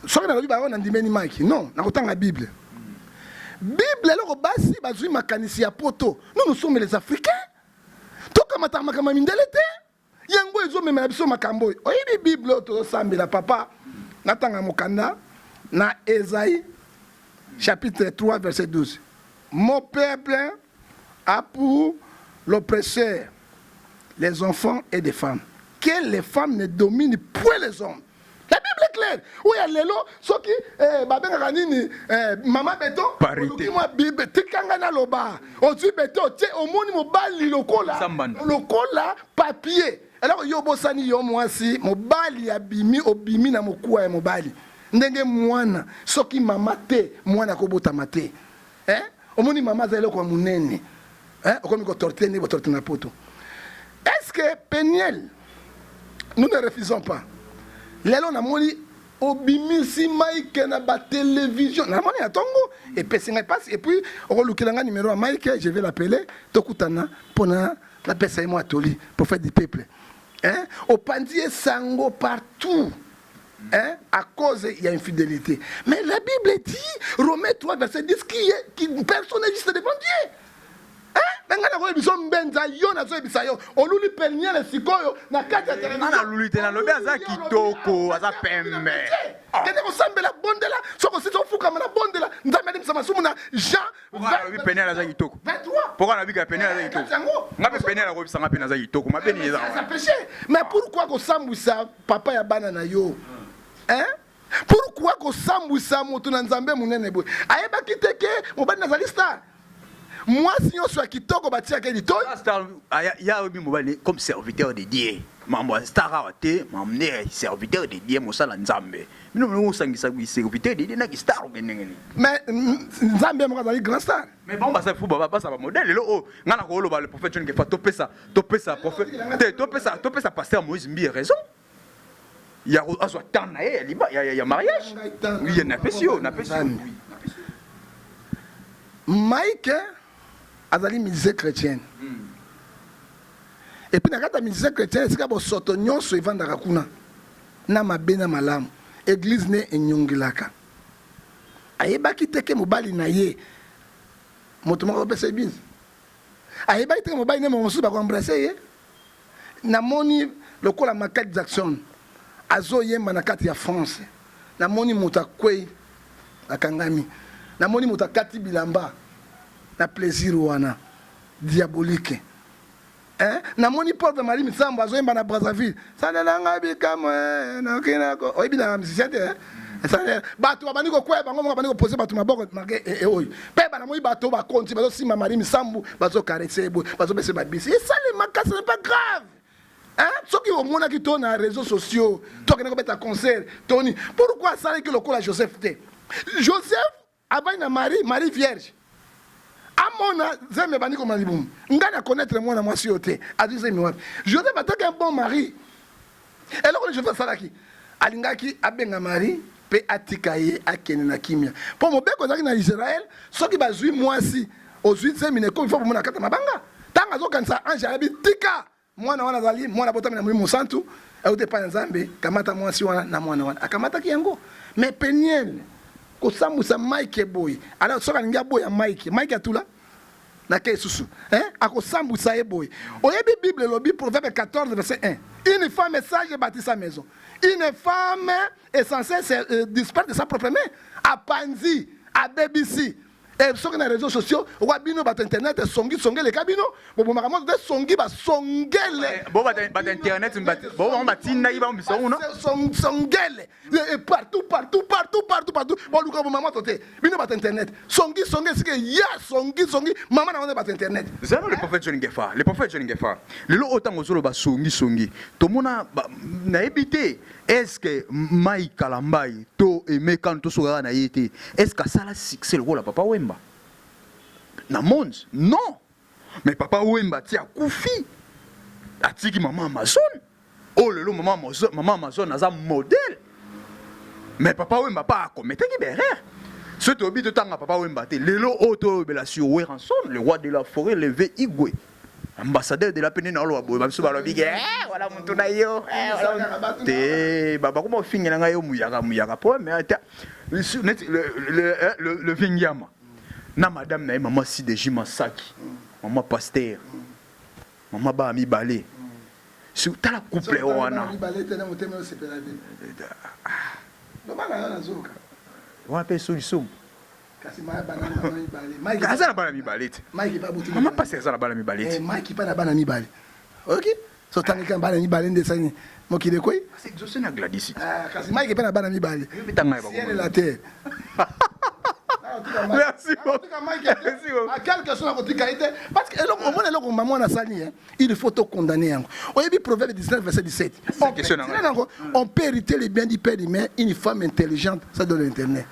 soki nalobi bango nandimeni Mike, non, nakotanga Bible. Bible, eloko basi bazwi makanisi ya poto. Nous, nous sommes les Africains, tokamataka makambo ya mindele te. Yango ezomemela biso makambo oyo. Oyebi Bible oyo tozosambela, papa? Natanga mokanda na Esaïe chapitre 3 verset 12: "Mon peuple a pour l'oppresseur les enfants et des femmes, que les femmes ne dominent point les hommes." La Bible. Bible est claire. Oyo ya lelo soki eh, babengaka nini eh, mama beton oluki mwa bible tika ngai naloba ozwi beton otie omoni mobali lokola lokola papier eloko yo obosani yo mwasi mobali abimi obimi na mokuwa ya mobali ndenge mwana soki mama te mwana akobotama te eh? Omoni mama aza eloko ya munene eh? Okomi ko torturer ndenge bo na poto. Est-ce que Peniel, nous ne refusons pas. Lelo namoni obimisi Mike na ba télévision namoni ya tongo epesi ngai pasi et puis okolukela ngai numéro ya Mike, je vais l'appeler tokutana mpona napesa ye mwa toli prophète du peuple hein? Opanzi ye sango partout hein, à cause il y a infidélité. Mais la Bible dit, Romains 3, verset 10, qui est, qui, personne n'est juste devant Dieu. Hein? nga nakoyebisa mbenza yo nazoyebisa yo oluli peniele sikoyo na kati ya televizio naluli te nalobi aza kitoko aza pembe kende kosambela bondela soki osisi ofukama na bondela nzambe alimbisa masumu na Jean Nalobi Peniel aza kitoko. Pourquoi nalobi ka Peniel aza kitoko? Nga pe Peniel akobisa nga pe naza kitoko. Mabe nini eza wana? Péché. Mais pourquoi kosambwisa papa ya bana na yo? Hein? Pourquoi kosambwisa moto na Nzambe monene boye? Ayebaki te ke mobali nazali star. Mwasi nyonso ya kitoko batiaka ye litoi. Star ya oyebi mobali comme serviteur de Dieu. Mambo ya star awa te, mambo nde serviteur de Dieu mosala Nzambe. Bino bolingi kosangisa serviteur de Dieu na ki star oke ndenge nini? Mais Nzambe moko azali grand star. Mais bango baza fou baba baza ba modèle lelo oyo nga na koloba le prophète John Kefa topesa topesa prophète te topesa topesa pasteur Moïse Mbiye raison ya azwa temps na ye ya liba ya, ya, ya mariage oui napesi yo napesi yo oui. Mike azali musicien chrétienne. Et puis na kati ya musicien chrétien esika bosoto nyonso evandaka kuna na mabe na malamu eglise ne enyongelaka. Ayebaki te ke mobali na ye moto moko akopesa ye bise. Ayebaki te ke mobali ne moko mosusu bako embrasser ye. Namoni lokola Michael Jackson azoyemba na kati ya France, namoni moto akwei akangami, namoni moto akati bilamba na plaisir wana diabolique. Eh, namoni pauvre Marie Misambo azoyemba na Brazzaville, salela ngai bikamwa eh, noki nako oyebi na musicien te eh? Salela bato babandi kokwea bango moko babandi kopose bato maboko make eh, eh, oyo mpe banamoni bato bakonzi bazosimba Marie Misambu bazokarese boye bazopesa babisi esalemaka ce n'est pas grave hein? Soki omonaki to na réseaux sociaux to akende kobeta concert toni pourquoi asalaki lokola Joseph te? Joseph avandi na Marie, Marie vierge amona zemi ebandi koma libumu, ngai na connaître mwana mwasi oyo te, azwi zemi wapi? Joseph ataki un bon mari. Eloko nini Joseph asalaki? Alingaki abenga Marie mpe atika ye akende na kimia, mpo mobeko ezalaki na Israel, soki bazwi mwasi ozwi zemi na ekomi fo bomona kata mabanga. Ntango azokanisa, ange ayabi tika mwana wana azali mwana abotami na Molimo Mosantu, euti epai ya Nzambe, kamata mwasi wana na mwana wana. Akamataki yango. Mais Peniel kosambwisa Mike boye, alors soki alingi aboya Mike, Mike atula na ke susu hein, akosambwisa ye boye. Oyebi Bible elobi Proverbe 14 verset 1, une femme sage bâtit sa maison, une femme est censée se disparaître de sa propre main. Apanzi, abebisi. Et soki na réseaux sociaux okoa bino bato internet songi songi eleka bino bobomaka moto te songi basongele bo bato internet bo bango batindaki bango biso kuna songele et partout partout partout partout partout boluka boma moto te bino bato internet songi songi esika ya songi songi mama na wana bato internet. Zalo le prophète John Ngefa, le prophète John Ngefa, lelo oyo ntango ozoloba songi songi tomona nayebi te est ce que Mike Kalambay to Aime Kanu to soki kaka na ye te, est ce que asala succès lokola Papa Wemba na monde? Non, mais Papa Wemba ti akufi atiki mama Amazon oyo lelo mama Amazon, mama Amazon aza modèle, mais Papa Wemba pa akometaki ba erreur. Soki toyebi totanga Papa Wemba te lelo oyo toyobela sur Werrason, le roi de la forêt, le V Igwe, ambassadeur de la paix. Nde naoloba boye, babiso balobi ke eh, wala motu na yo eh, wala te bakoma ofingela ngai yo muyaka muyaka po mais ata neti le vieux Ngiama na madame na ye mama Sideji Masaki, mama pasteur, mama bana mibale, tala couple wana wana mpe so lisumu aza na bana mibale te, mama pasi aza na bana mibale te. Mike pa na bana mibale, ok. So tangaki na bana mibale nde esali mokili ekwei. Exaucé na Gladys. Ah, kasi Mike mpe na bana mibale. Ciel et la terre. Merci beaucoup. Quelque chose nakotika ye te parce que eloko omona eloko mama wana asali il faut to condamner yango. Oyebi Proverbe 19 verset 17. On, on peut hériter les biens du père mais une femme intelligente ça donne l'internet.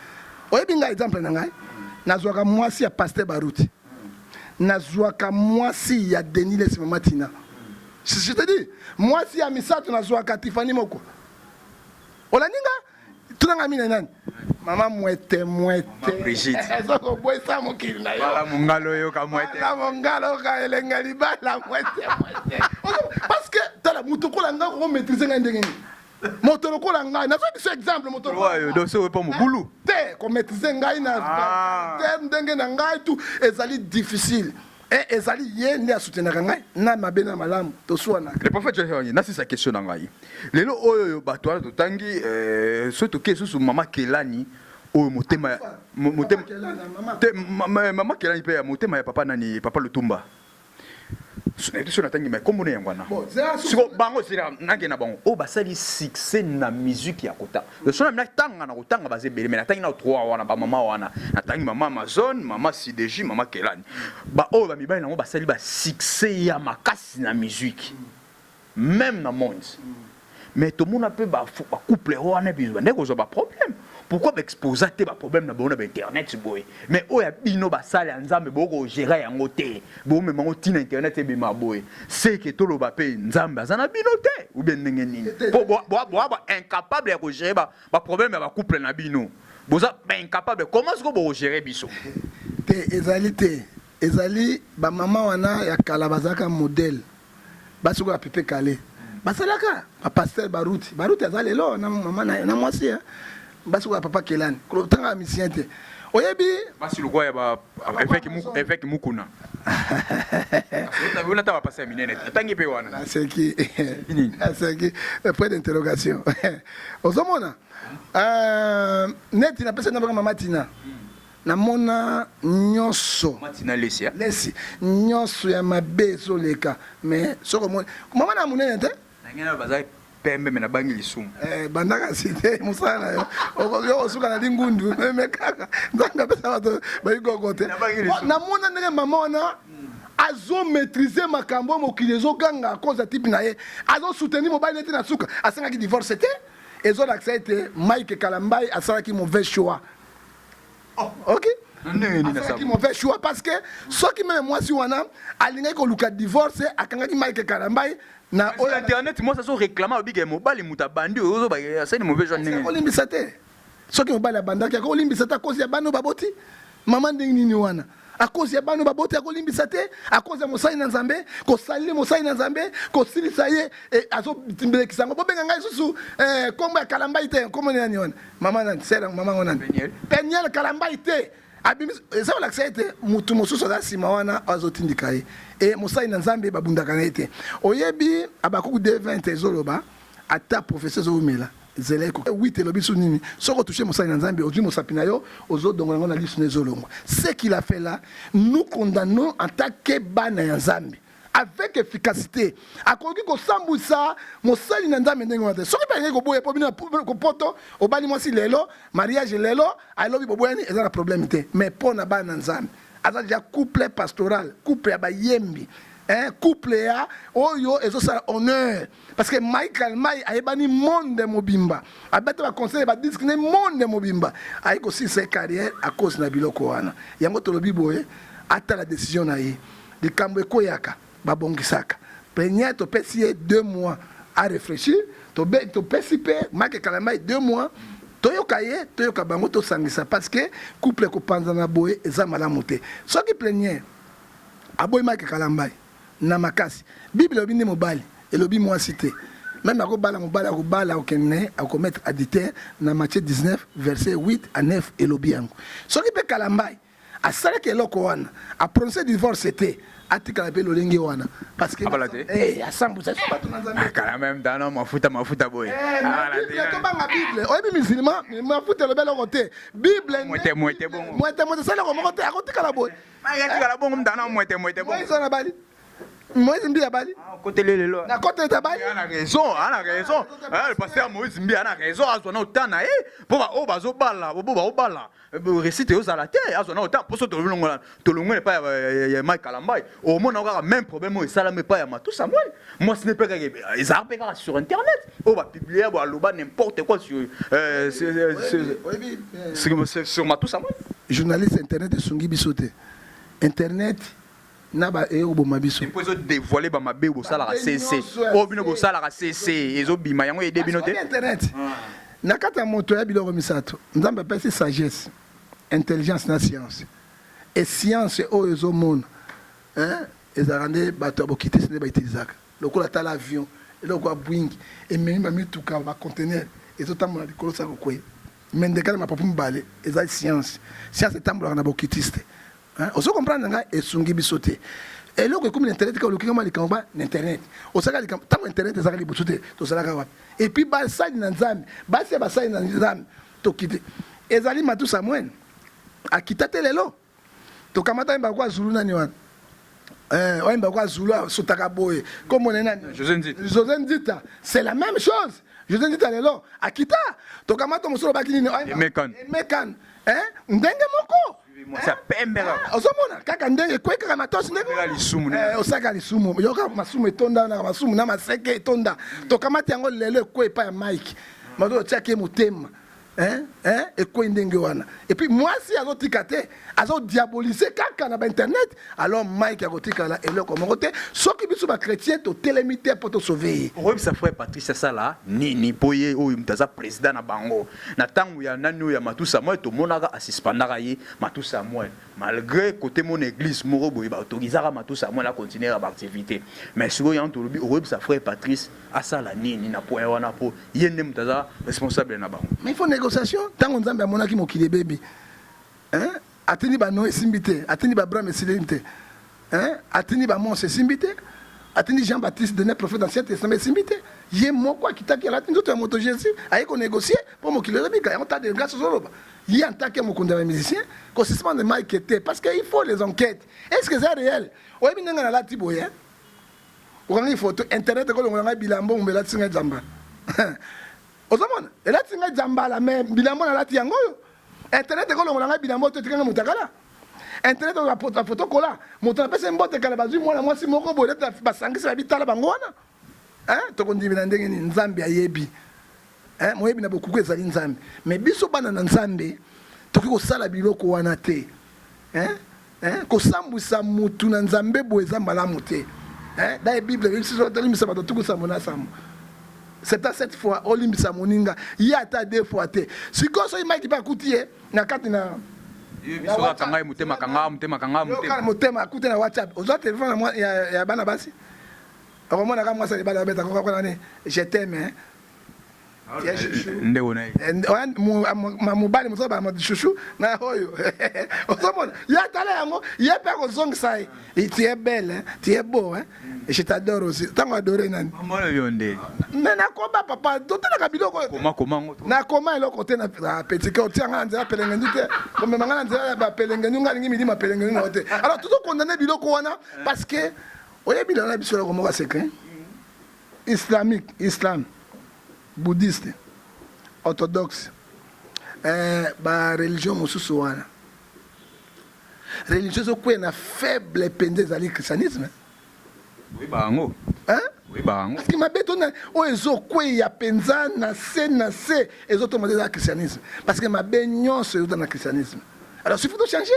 Oyebi ngai exemple na ngai nazwaka mwasi ya pasteur Baruti. Nazwaka mwasi ya Denis Lessi mama Tina. Je te dis, mwasi ya misato nazwaka Tiffany moko. Olandi nga? Tuna nga mina nani? Mama mwete mwete. Brigitte. Eza kobwesa mokili na yo. Bala mongalo yoka mwete. Bala mongalo yoka elenga libala mwete mwete. Parce que tala moto kola nga ko maîtriser nga ndenge nini? Moto lokola ngai nazwa biso exemple moto oyo dossier oyo mpo mobulu te komaîtrise ngai na ah. ndenge na ngai tout ezali difficile e ezali ye nde asoutenaka ngai na mabe na malamu toswanaka. Le prophète Joël nasisa question na ngai lelo oyo bato wana totangi euh, soki toke lisusu mama Kelani oyo motema motema te mama Kelani mpe ya motema ya papa nani papa Lutumba nayebi soki natangi mai kombo na yango wana siko bango sila nake na bango oyo basali succès na musique ya kota so na natanga na kotanga baza ebele mai natangi na trois wana bamama wana natangi mama amazon mama sideji mama kelani baoyo bamibali nango basali ba succès ya makasi na musique meme na monde mais tomona mpe bacouple wana biso bandaki kozwa baproblème pourquoi baexposa te baproblème na bango na bainternet boye mais oyo ya bino basali ya nzambe bokogere yango te bomema yango ntina internet ebima boye seke toloba mpe nzambe aza na bino te ou bien ndenge nini po boa ba incapable ya kogere baproblème ya bacouple na bino boza baincapable comment sikoyo bokogere biso te ezali te ezali bamama wana ya kala bazalaka modèle Basi lokola Pepe Kalle basalaka ba pasteur Baruti. Baruti aza lelo na mama na na mwasi ya basi lokola papa Kelani. Kotanga misien te. Oyebi basi lokola ya ba évêque Muku évêque Mukuna. Wana ta ba pasteur minene. Atangi pe wana. Naseki. Naseki. Point d'interrogation. Ozomona? Euh, neti napesa nabaka mama Tina. Namona nyonso. Matina lesi hein? Lesi nyonso ya mabe ezoleka mais soki omoni mama na monene te. Na ngai baza pembe mais nabangi lisumu. Eh, banda kasi te mosala na yo okoki kosuka na lingundu me kaka nzambe apesa bato bayikoko te. Namona ndenge mama wana azo maîtriser makambo oyo mokili ezoganga à cause ya type na ye azo soutenir mobali neti na suka asengaki divorce te ezolakisa ete Mike Kalambay asalaki mauvais choix. Oh, ok asalaki mauvais choix parce que soki meme mwasi wana alingaki koluka divorce akangaki Mike Kalambay na oyo internet mwasi azo réclame alobi ke mobali moto abandi oyo ozoba asali mauvais choix ndenge akolimbisa te soki mobali abandaki akolimbisa te akozi ya bana oyo baboti mama ndenge nini wana akozi ya bana baboti akolimbisa te akozi ya mosali na nzambe kosalile mosali na nzambe kosilisa ye eh, azombelekisa yango bobenga ngai lisusu eh, nkombo ya kalambai te nkombo nani wana mama nani sela mama ngo nani peniel kalambai te abimisi eza kolakisa ete motu mosusu aza nsima wana azotindika ye e mosali na nzambe babundaka na ye te oyebi abakuku 220 ezoloba ata professeur ezowumela zela eko 8 elobi su nini soki otouche mosali na nzambe ozwi mosapi na yo ozodongola yango na lisu na ezolongwa ce qu'il a fait là nous condamnons en tant que bana ya nzambe avec efficacité akoki kosambwisa mosali na nzambe ndenge wana te soki mpe alingaki koboya mpo bino kopoto obali mwasi lelo mariage lelo alobi boboyani eza na problème te mais mpo na bana na nzambe aza deja couple pastoral couple ya bayembi hein, couple ya oyo ezosala honneur parce que Mike Kalmai ayebani monde mobimba abeta ba conseil ba disque ne monde mobimba ayi kosilisa ye carrière à cause na biloko wana yango tolobi boye atala décision na ye likambo ekweyaka babongisaka peniel topesi ye deux mois à réfléchir topesi mpe Mike Kalambay deux mois toyoka ye toyoka bango tosangisa parce que couple ekopanzana boye eza malamu te soki plenière aboyi Mike Kalambay na makasi bible elobi nde mobali elobi mwasi te meme akobala mobali akobala akokende akomettre adultère na Matthieu 19 verset 8 à 9 elobi yango soki mpe Kalambay asalaki eloko wana a prononcer divorce te atikala mpe lolenge wana parce que abala te eh asambusa so bato na nzambe kala même dano mafuta mafuta boye eh, bible tobanga bible oyebi musulman mafuta elobi eloko te bible mwete mwete bongo mwete mwete sala eloko moko te akotikala boye akotikala bongo mdana mwete mwete bongo eza na bali. Moïse Mbiye abali. Kotele lelo. Na kotele tabali. Ana raison, ana raison. Ah, le pasteur Moïse Mbiye ana raison, azwa na autant na ye. Po ba oyo bazobala, bo baobala. Réussite ezala te, azwa na autant. Poso tolongola, tolongola epai ya Mike Kalambay. Omona kaka même problème oyo esalami epai ya Matou Samuel. Mwasi ne mpe kaka ezalaka mpe kaka sur internet. Oyo bapublier bo aloba n'importe quoi sur euh, sur, sur Matou Samuel. Journaliste internet esungi biso te. Internet na ba eye koboma biso. Mpo ezo dévoiler ba mabe bosalaka cc. Oyo bino bosalaka cc ezobima yango ede bino te. Internet. Na kati ya moto ya biloko misato, Nzambe apesi sagesse, intelligence na science. Et science oyo ezomona, hein, ezalaka nde bato ya bokitisi nde bautilisaka. Lokola tala avion, eloko ya Boeing ememi ba mituka ba conteneurs ezotambola likolo sa kokweya. Mais ndeka na mapapu mibale eza science. Science etambolaka na bokitiste. Hein, ozo comprendre nga esungi biso te. Eloko ekomi na internet ka oluki nga likambo ba na internet. Osaka likambo tango internet ezaka liboso te tozalaka wapi? Et puis basali na Nzambe, basi ya basali na Nzambe tokite. Ezali Matu Samuel akita te lelo. Tokamata yemba kwa Zulu nani wana? Eh, oyemba kwa Zulu asotaka boye. Kombo na nani? José Nzita. José Nzita, c'est la même chose. José Nzita lelo akita. Tokamata mosolo baki nini? Emekan. Emekan. Eh, ndenge moko. Mwasi ya pembe kaka. Ah, ozomona kaka ndenge ekwei kaka matosi ndenge Osala lisumu ndenge. Eh, osalaka lisumu yoka masumu etonda na masumu na maseke etonda tokamati yango lelo ekwei epai ya Mike mato otiaki ye motema Hein, hein, ekwei ndenge wana et puis mwasi azotika te azodiabolise kaka na bainternet alors Mike akotikala eloko moko te soki biso bachrétien totelemi te mpo tosauve ye. Okoyebisa frère Patrice asala nini mpo ye oyo moto aza president na bango na tango ya nani oyo ya Matou Samuel tomonaka a suspendaka ye Matou Samuel malgre cote mona eglise moko boye ba autorisaka Matou Samuel a continuer ba activite mais sikoyo yango tolobi okoyebisa frère Patrice asala nini na point wana mpo ye nde moto aza responsable na bango. Mais il faut négociation tango Nzambe amonaki mokili ebebi hein atindi ba Noe esimbi te atindi ba Abraham esimbi te hein atindi ba Mose esimbi te atindi Jean Baptiste dernier prophète ancien testament esimbi te ye moko akitaki alati nzoto ya moto Jésus aye ko négocier mpo mokili ezobika yango ta de grâce ozoloba ye en tant que mokonzi ya ba musicien ko suspendre Mike te parce que il faut les enquêtes est ce que eza réel oyebi ndenge nalati boye okangi photo internet ekolongola ngai bilambo ombe elatisi ngai zamba ozomona elati ngai zambala mais bilambo nalati yango oyo internet ekolongola ngai bilambo to etika ngai motakala internet bafoto kola moto napesi mbote kala bazwi mwana mwasi moko boye basangisi babitala bango wana tokondimela ndenge nini nzambe ayebi moyebi na bokuku ezali nzambe mais biso bana na nzambe tokoki kosala biloko wana te kosambwisa mutu na nzambe boye eza malamu te daye bible biso tolimbisa bato tuku sambo na sambo 77 fois olimbisa moninga ye ata deux fois te sikoyo soki mike mpe akuti ye na kati na biso akanga ye motema kanga motema kanga motema motema akuti na whatsapp ozwa telefone ya bana basi okomona ka mwasi ya libala abeta kokakona ni je t'aime hein ndeko na ye mobali mosusu ba chouchou na oyo ozomona ye atala yango ye mpe akozongisa ye tu es belle hein? tu es beau hein? je t'adore aussi ntango adore nani yo nde me nakoba papa totalaka biloko nakoma eloko te na petit ke otia nga na nzela pelengendu te komema nga na nzela ya bapelengendu nga alingi milima pelengendu na yo te alors tozokondane biloko wana parce que oyebi lelo na biso eloko moko ya secret Islamique, islam, bouddhiste, orthodoxe, eh, ba religion mosusu wana religion ezokweya na faible mpenza ezali christianisme. Oyeba yango? Hein? Oyeba yango? Parce que mabe to na oyo ezokweya mpenza na se na se ezotoma eza christianisme parce que mabe nyonso ezota na christianisme. Alors il faut changer.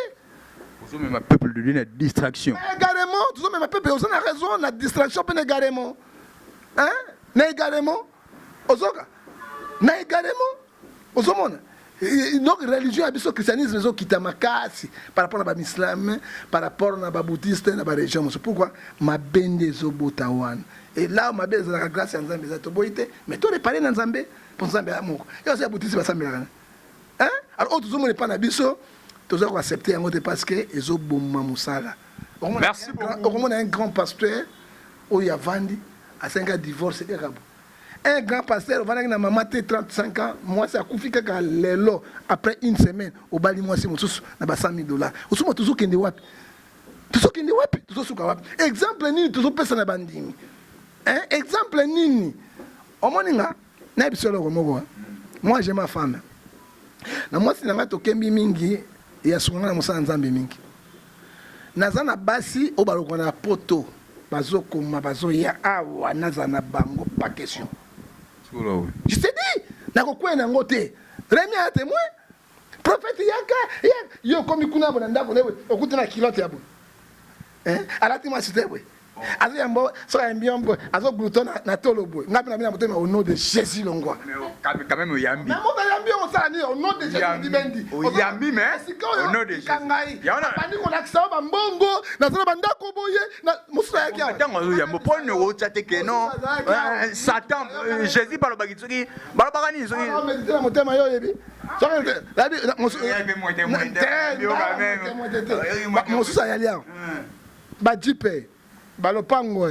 Ozomema peuple de Dieu na distraction. Également, tozomema peuple oza na raison na distraction mpe na égarement. Hein? Na égarement. Ozoka? Na égarement. Ozomona? Donc religion ya biso christianisme ezokita makasi par rapport na bamislame, par rapport na babouddhiste na bareligion mosusu. Pourquoi? Mabe nde ezobota wana. Et là mabe ezalaka grâce ya Nzambe eza toboyi te, mais to réparer na Nzambe mpo Nzambe ya moko. Yo ya bouddhiste basambelaka na. Hein? Alors oyo tozomona epai na biso toza ko accepter yango te parce que ezoboma mosala. Merci beaucoup. Okomona un grand pasteur oyo avandi asenga divorce kaka bo. Un grand pasteur ovandaki na mama te 35 ans, mwasi akufi kaka lelo après une semaine obali mwasi mosusu na ba 100 000 dollars. Osuma tozokende wapi? Tozokende wapi? Tozosuka wapi? Exemple nini tozopesa na bandimi? Hein? Exemple nini? Omoni nga nayebisa eloko moko. Moi j'ai ma femme. Na mwasi na nga tokembi mingi ya sunga nga na mosala Nzambe mingi. Naza na basi oyo balokwa na poto bazokoma bazoya awa naza na bango pas question. Je te dis nakokwea na yango te. Remy a témoin. Prophète yaka yaka yo okomi kuna bona ndako na okuti na culotte ya boye. Hein? Alati mwasi te boye. Azo yambo soki ayambi yo boye azo glouton na, na tolo boye. Ngai mpe na bina motema au nom de Jésus longwa. Quand même oyambi. Na moto ayambi yo osala nini au nom de Jésus dibendi. Oyambi mais au nom de Jésus. Ngai. Abandi kolakisa yo bambongo naza na bandako boye na mosusu ayaki awa. Ntango azoyamba mpo nini okotya te ke non Satan Jésus balobaki soki balobaka nini soki. Medite na motema yo oyebi. Mosusu ayali awa. Ba jeep, ba lopango,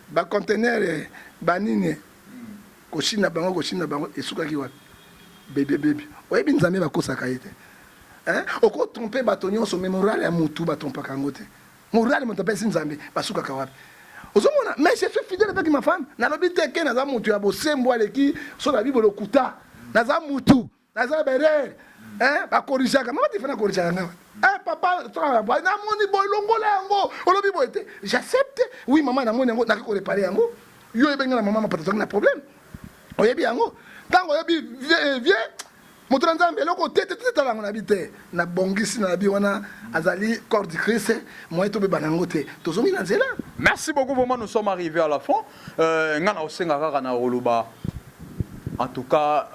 ba conteneur, ba nini koshina bango koshina bango esukaki wapi? Bebe bebe. Oyebi Nzambe bakosaka ye te. Hein? Oko tromper bato nyonso mais morale ya mutu ba trompaka yango te. Morale moto apesi Nzambe basukaka wapi? Ozomona mais je suis fidèle avec ma femme. Nalobi te ke naza mutu ya bosembo aleki so na Bible lokuta. Naza mutu. Naza ba erreur. Hein? Ba corrigeaka. Mama Tifana corrigeaka nga. Eh papa, namoni boye longola yango. Olobi boye te. J'accepte. Oui maman namoni yango, naki ko réparer yango. Yo oyebi nga na maman mapata tozalaki na problème. Oyebi yango. Tango oyebi vieux moto na Nzambe eloko te te te tala yango na bi te. Nabongisi na bi wana azali corps du Christ, moyen tobeba na yango te. Tozongi na nzela. Merci beaucoup vraiment nous sommes arrivés à la fin. Euh, nga na osenga kaka na koloba en tout cas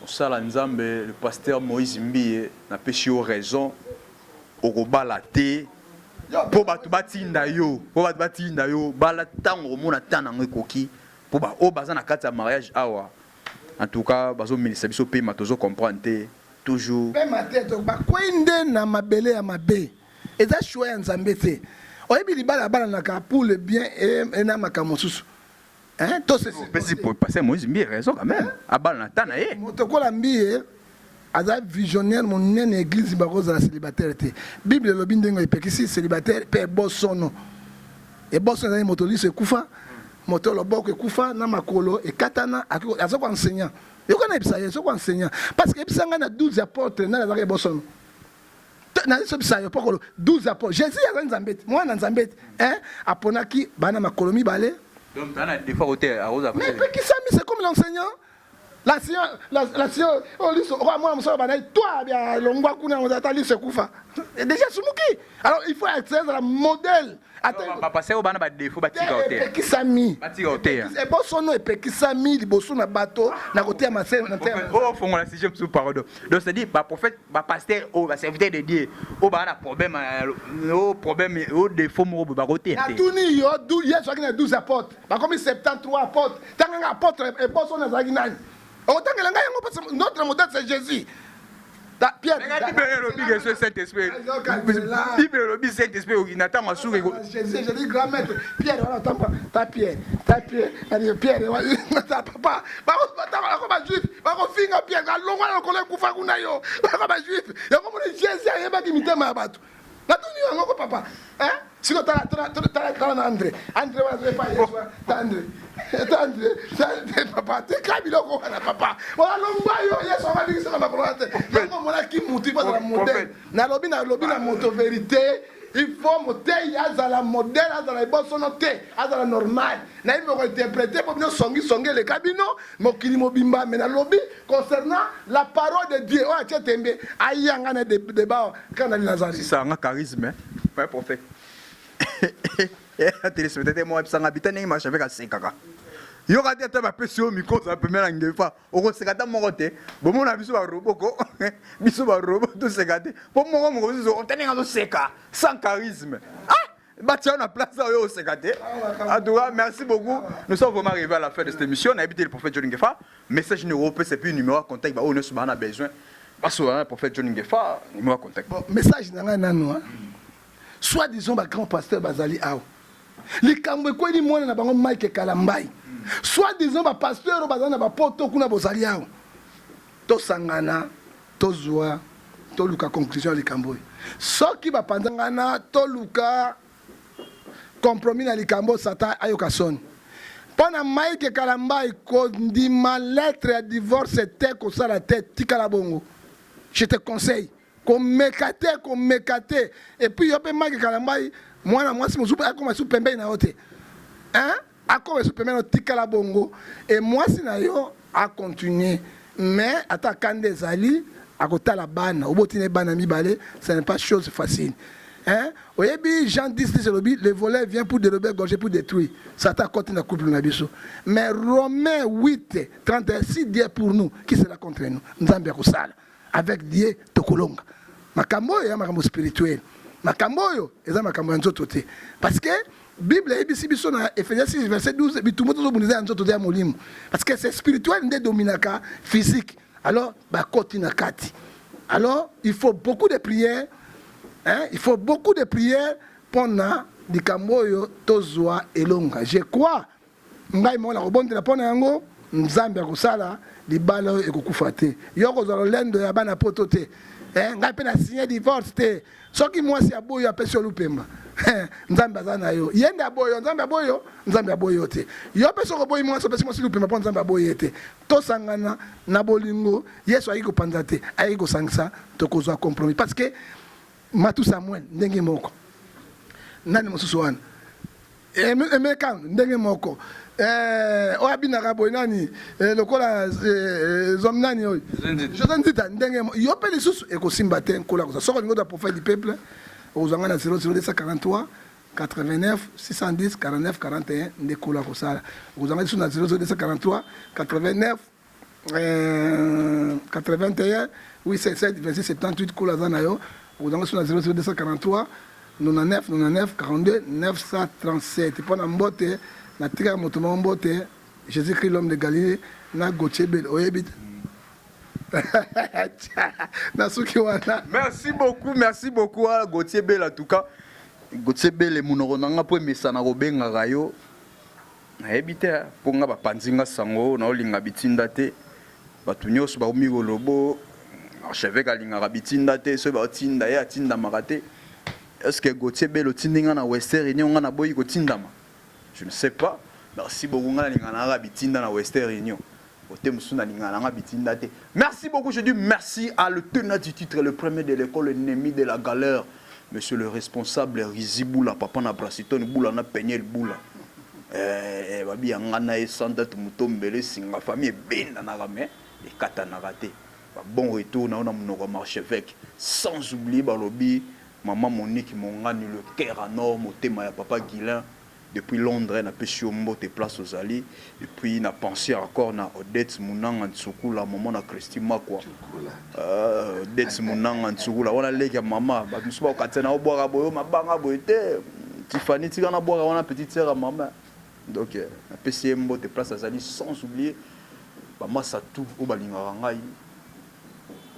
Mosala nzambe le pasteur Moïse Mbiye na pesi yo raison okobala te po batu batinda yo po batu batinda yo bala tango okomona temps nango ekoki po ba oyo baza na kati ya mariage awa en tout cas bazo melisa biso pema tozo comprendre te toujours Pema te to bakweyi nde na mabele ya mabe eza choix ya nzambe te oyebi libala abalanaka pour le bien et na makambo mosusu Hein, to se Pesi pasteur Moïse Mbiye raison quand même. Abala na temps na ye. Moto kola Mbiye aza visionnaire monene église bakozala célibataire te. Bible elobi ndenge epekisi célibataire pe ebosono. Ebosono ezali moto liso ekufa, moto loboko ekufa na makolo ekatana aza ko enseignant. Yoka na yebisa ye, soko enseignant. Parce que yebisa ngai na 12 apôtres nani azalaka ebosono. Nazo yo pokolo 12 apôtres. Jésus aza Nzambe te, mwana Nzambe te. Hein? Aponaki bana makolo mibale. Donc bana des fois côté arosa. Mais pekisami c'est comme l'enseignant. L'enseignant l'enseignant oh liso oh mwana mosala bana toi bien longwa kuna ozata liso ekufa. Déjà sumuki. Alors il faut être la modèle. Ata ba pasteur bana ba défaut batika ote. Epekisami. Batika ote. Ebosono epekisami liboso na bato na koteya masene na teya. Oh fongola sujet mosusu pardon. Donc c'est à dire ba prophète ba pasteur oyo ba serviteur de Dieu oyo ba na problème oyo problème oyo défaut moko boye bakoteya te. Natuni yo Yesu azalaki na 12 apôtres bakomi 73 apôtres tanga nga apôtre ebosono azalaki nani? Okotangela ngai yango parce que notre modèle c'est Jésus. Ta Pierre. Bible elobi que ce Saint Esprit. Bible elobi Saint Esprit na tango asuka eko. Jésus, je dis grand maître Pierre wana tamba ta Pierre, ta Pierre, na Pierre ta papa. Ba ba ba juif, ba ko finga Pierre, alongwa na lokolo ekufa kuna yo. Ba ba juif. Yango mona Jésus ayebaki mitema ya bato. Natuni yango ko papa. Hein? Siko tala tala tala tala na Andre. Andre wana azali epai Yesu. Ta Andre. Ta Andre. Ta Andre papa. Tika biloko wana papa. Wana longwa yo Yesu abandikisa na makolo wana te. Yango omonaki mutu ipo azala modèle. Nalobi nalobi na moto verite. Il faut moteyi azala modèle, azala ebosono te, azala normal. Nayebi boko interpreter po bino songi songi eleka bino mokili mobimba mais nalobi concernant la parole de Dieu oyo atie tembe aya nga na debat kaka na nazali. Sisa nga charisme hein prophète. Téléspectateur moi bisanga bita ndenge marche avec asekaka. Yoka te ata bapesi yo micro oza pembeni na ngefa okoseka ata moko te bomona biso ba robot ko biso ba robot toseka te po moko moko mosusu ota ndenge azoseka sans charisme ah batia yo na place oyo oseka te. En tout cas, merci beaucoup. Nous sommes vraiment arrivés à la fin de cette émission. Na évité le prophète John Ngefa. Message numéro c'est puis numéro contact ba oyo nyonso bana besoin. Baso prophète John Ngefa numéro contact. Bon, message na ngai nanu hein. Soit disons ba grand pasteur bazali awa. Likambo ekweli mwana na bango Mike Kalambay. Soit disons ba pasteur oyo bazali na ba poto kuna bozali awa. Tosangana tozwa Toluka conclusion ya likambo oyo. Soki bapanzangana, toluka compromis na likambo Satan ayoka soni. Mpo na Mike Kalambay, kondima lettre ya divorce te, kosala te, tikala bongo. Je te conseille. Komeka te, komeka te. Et puis yo pe Mike Kalambay, mwana mwasi mosusu akoma su pembeni na yo te. Hein? Akoma su pembeni na yo, tikala bongo. Et mwasi na yo a continuer. Mais ata kanda ezali, akotala bana, oboti na bana mibale, ce n'est pas chose facile. Hein? Oyebi Jean 10 10 elobi le voleur vient pour dérober, égorger, pour détruire. Satan akoti na couple na biso. Mais Romains 8 31, si Dieu est pour nous, qui sera contre nous? Nzambe akosala. Avec Dieu tokolonga. Makambo oyo ya makambo spirituel. Makambo oyo eza makambo ya nzoto te. Parce que Bible eyebisi biso na Ephésiens 6 verset 12, bitumba tozobundisa ya nzoto te, ya molimo. Parce que c'est spirituel nde dominaka physique. Alors bakoti na kati. Alors il faut beaucoup de prières, hein? Il faut beaucoup de prières mpona likambo oyo tozwa elonga. Je crois ngai moko nakobondela mpona yango, Nzambe akosala, libala oyo ekokufa te. Yo kozwa lolendo ya bana poto te. Ngai mpe na signe divorce te. Soki mwasi aboyo, apesi yo lupemba, Nzambe aza na yo. Ye nde aboyo, Nzambe aboyo, Nzambe aboyo te. Yo mpe soki oboyi mwasi, opesi mwasi lupemba, mpo Nzambe aboyi ye te. Tosangana na bolingo. Yesu ayaki kopanza te, ayaki kosangisa. Tokozwa compromis, parce que Matu Samuel ndenge moko, nani mosusu wana, Emeka ndenge moko, oyo abinaka boye nani, lokola zom nani oyo, José Nzita ndenge. Yo mpe lisusu ekosimba te. Nkola kozwa, soki olingi ozwa Prophète du peuple, okozwa ngai na 00243 89 610 49 41 nde kola kosala. Okozwa ngai lisusu na 00243 89 81 877 26 78. Kola aza na yo. Okozwa ngai lisusu na 00243 99 99 42 937. Mpo na mbote, natikaka moto moko mbote, Jésus Christ l'homme de Galilée na Gauthier Bel, oyebi te na suki wana. Merci beaucoup, merci beaucoup à Gauthier Bel. En tout cas, Gauthier Bel, monoko na nga mpo emesana kobengaka yo, nayebi te mpo nga bapanzi nga sango naolinga bitinda te. Bato nyonso bakomi kolobo archevêque alingaka bitinda te, soki baotinda ye atindamaka te. Est ce que Gauthier Bel otindi nga na Western Union, nga naboyi kotindama? Je ne sais pas. Merci beaucoup. Nga nalingaka na kaka bitinda na Western Union ote mosusu nalingaka nanga bitinda te. Merci beaucoup. Je dis merci à le tenant du titre, le premier de l'école, l'ennemi de la galère, monsieur le responsable Rizi Bula, papa na Brasiton Bula na Peniel Bula. Babi ya nga na ye sans date, moto mbele singa famille ebendanaka mais ekatanaka te. Ba bon retour na yo na monoko ya marchevêque. Sans oublier balobi maman Monique Mongani, le cœur en or, motema ya papa Guilain depuis Londres, napesi yo mbote place ozali. Et puis na pensé encore na Odette Munanga Ntsukula, maman na Christy Makwa. Odette Munanga Ntsukula wana leki ya mama. Bato mosusu bakokatia na obwaka boye mabanga boye te. Tiffany, tika na bwaka wana, petite sœur ya mama. Donc napesi ye mbote place azali. Sans oublier bamasa tout oyo balingaka ngai,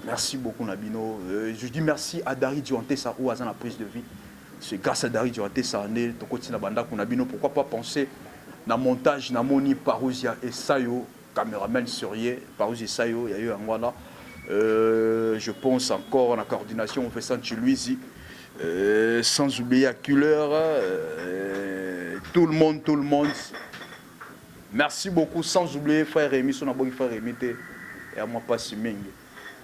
merci beaucoup na bino. Je dis merci à Dari Duantesa oyo aza na prise de vie. C'est grâce à Dari Duantesa nde tokoti na bandako na bino. Pourquoi pas penser na montage, namoni Parousia Esayo, cameraman sérieux, Parousia Esayo ya yo yango wana. Je pense encore na coordination Vincent Chiluizi, sans oublier à Culler, tout le monde, tout le monde. Merci beaucoup, sans oublier frère Rémi, son aboki frère Rémi te, ya mwa pasi mingi.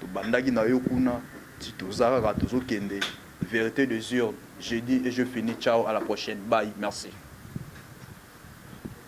Tobandaki na yo kuna, ti toza kaka tozokende. Vérité des urnes, j'ai dit et je finis. Ciao, à la prochaine. Bye, merci.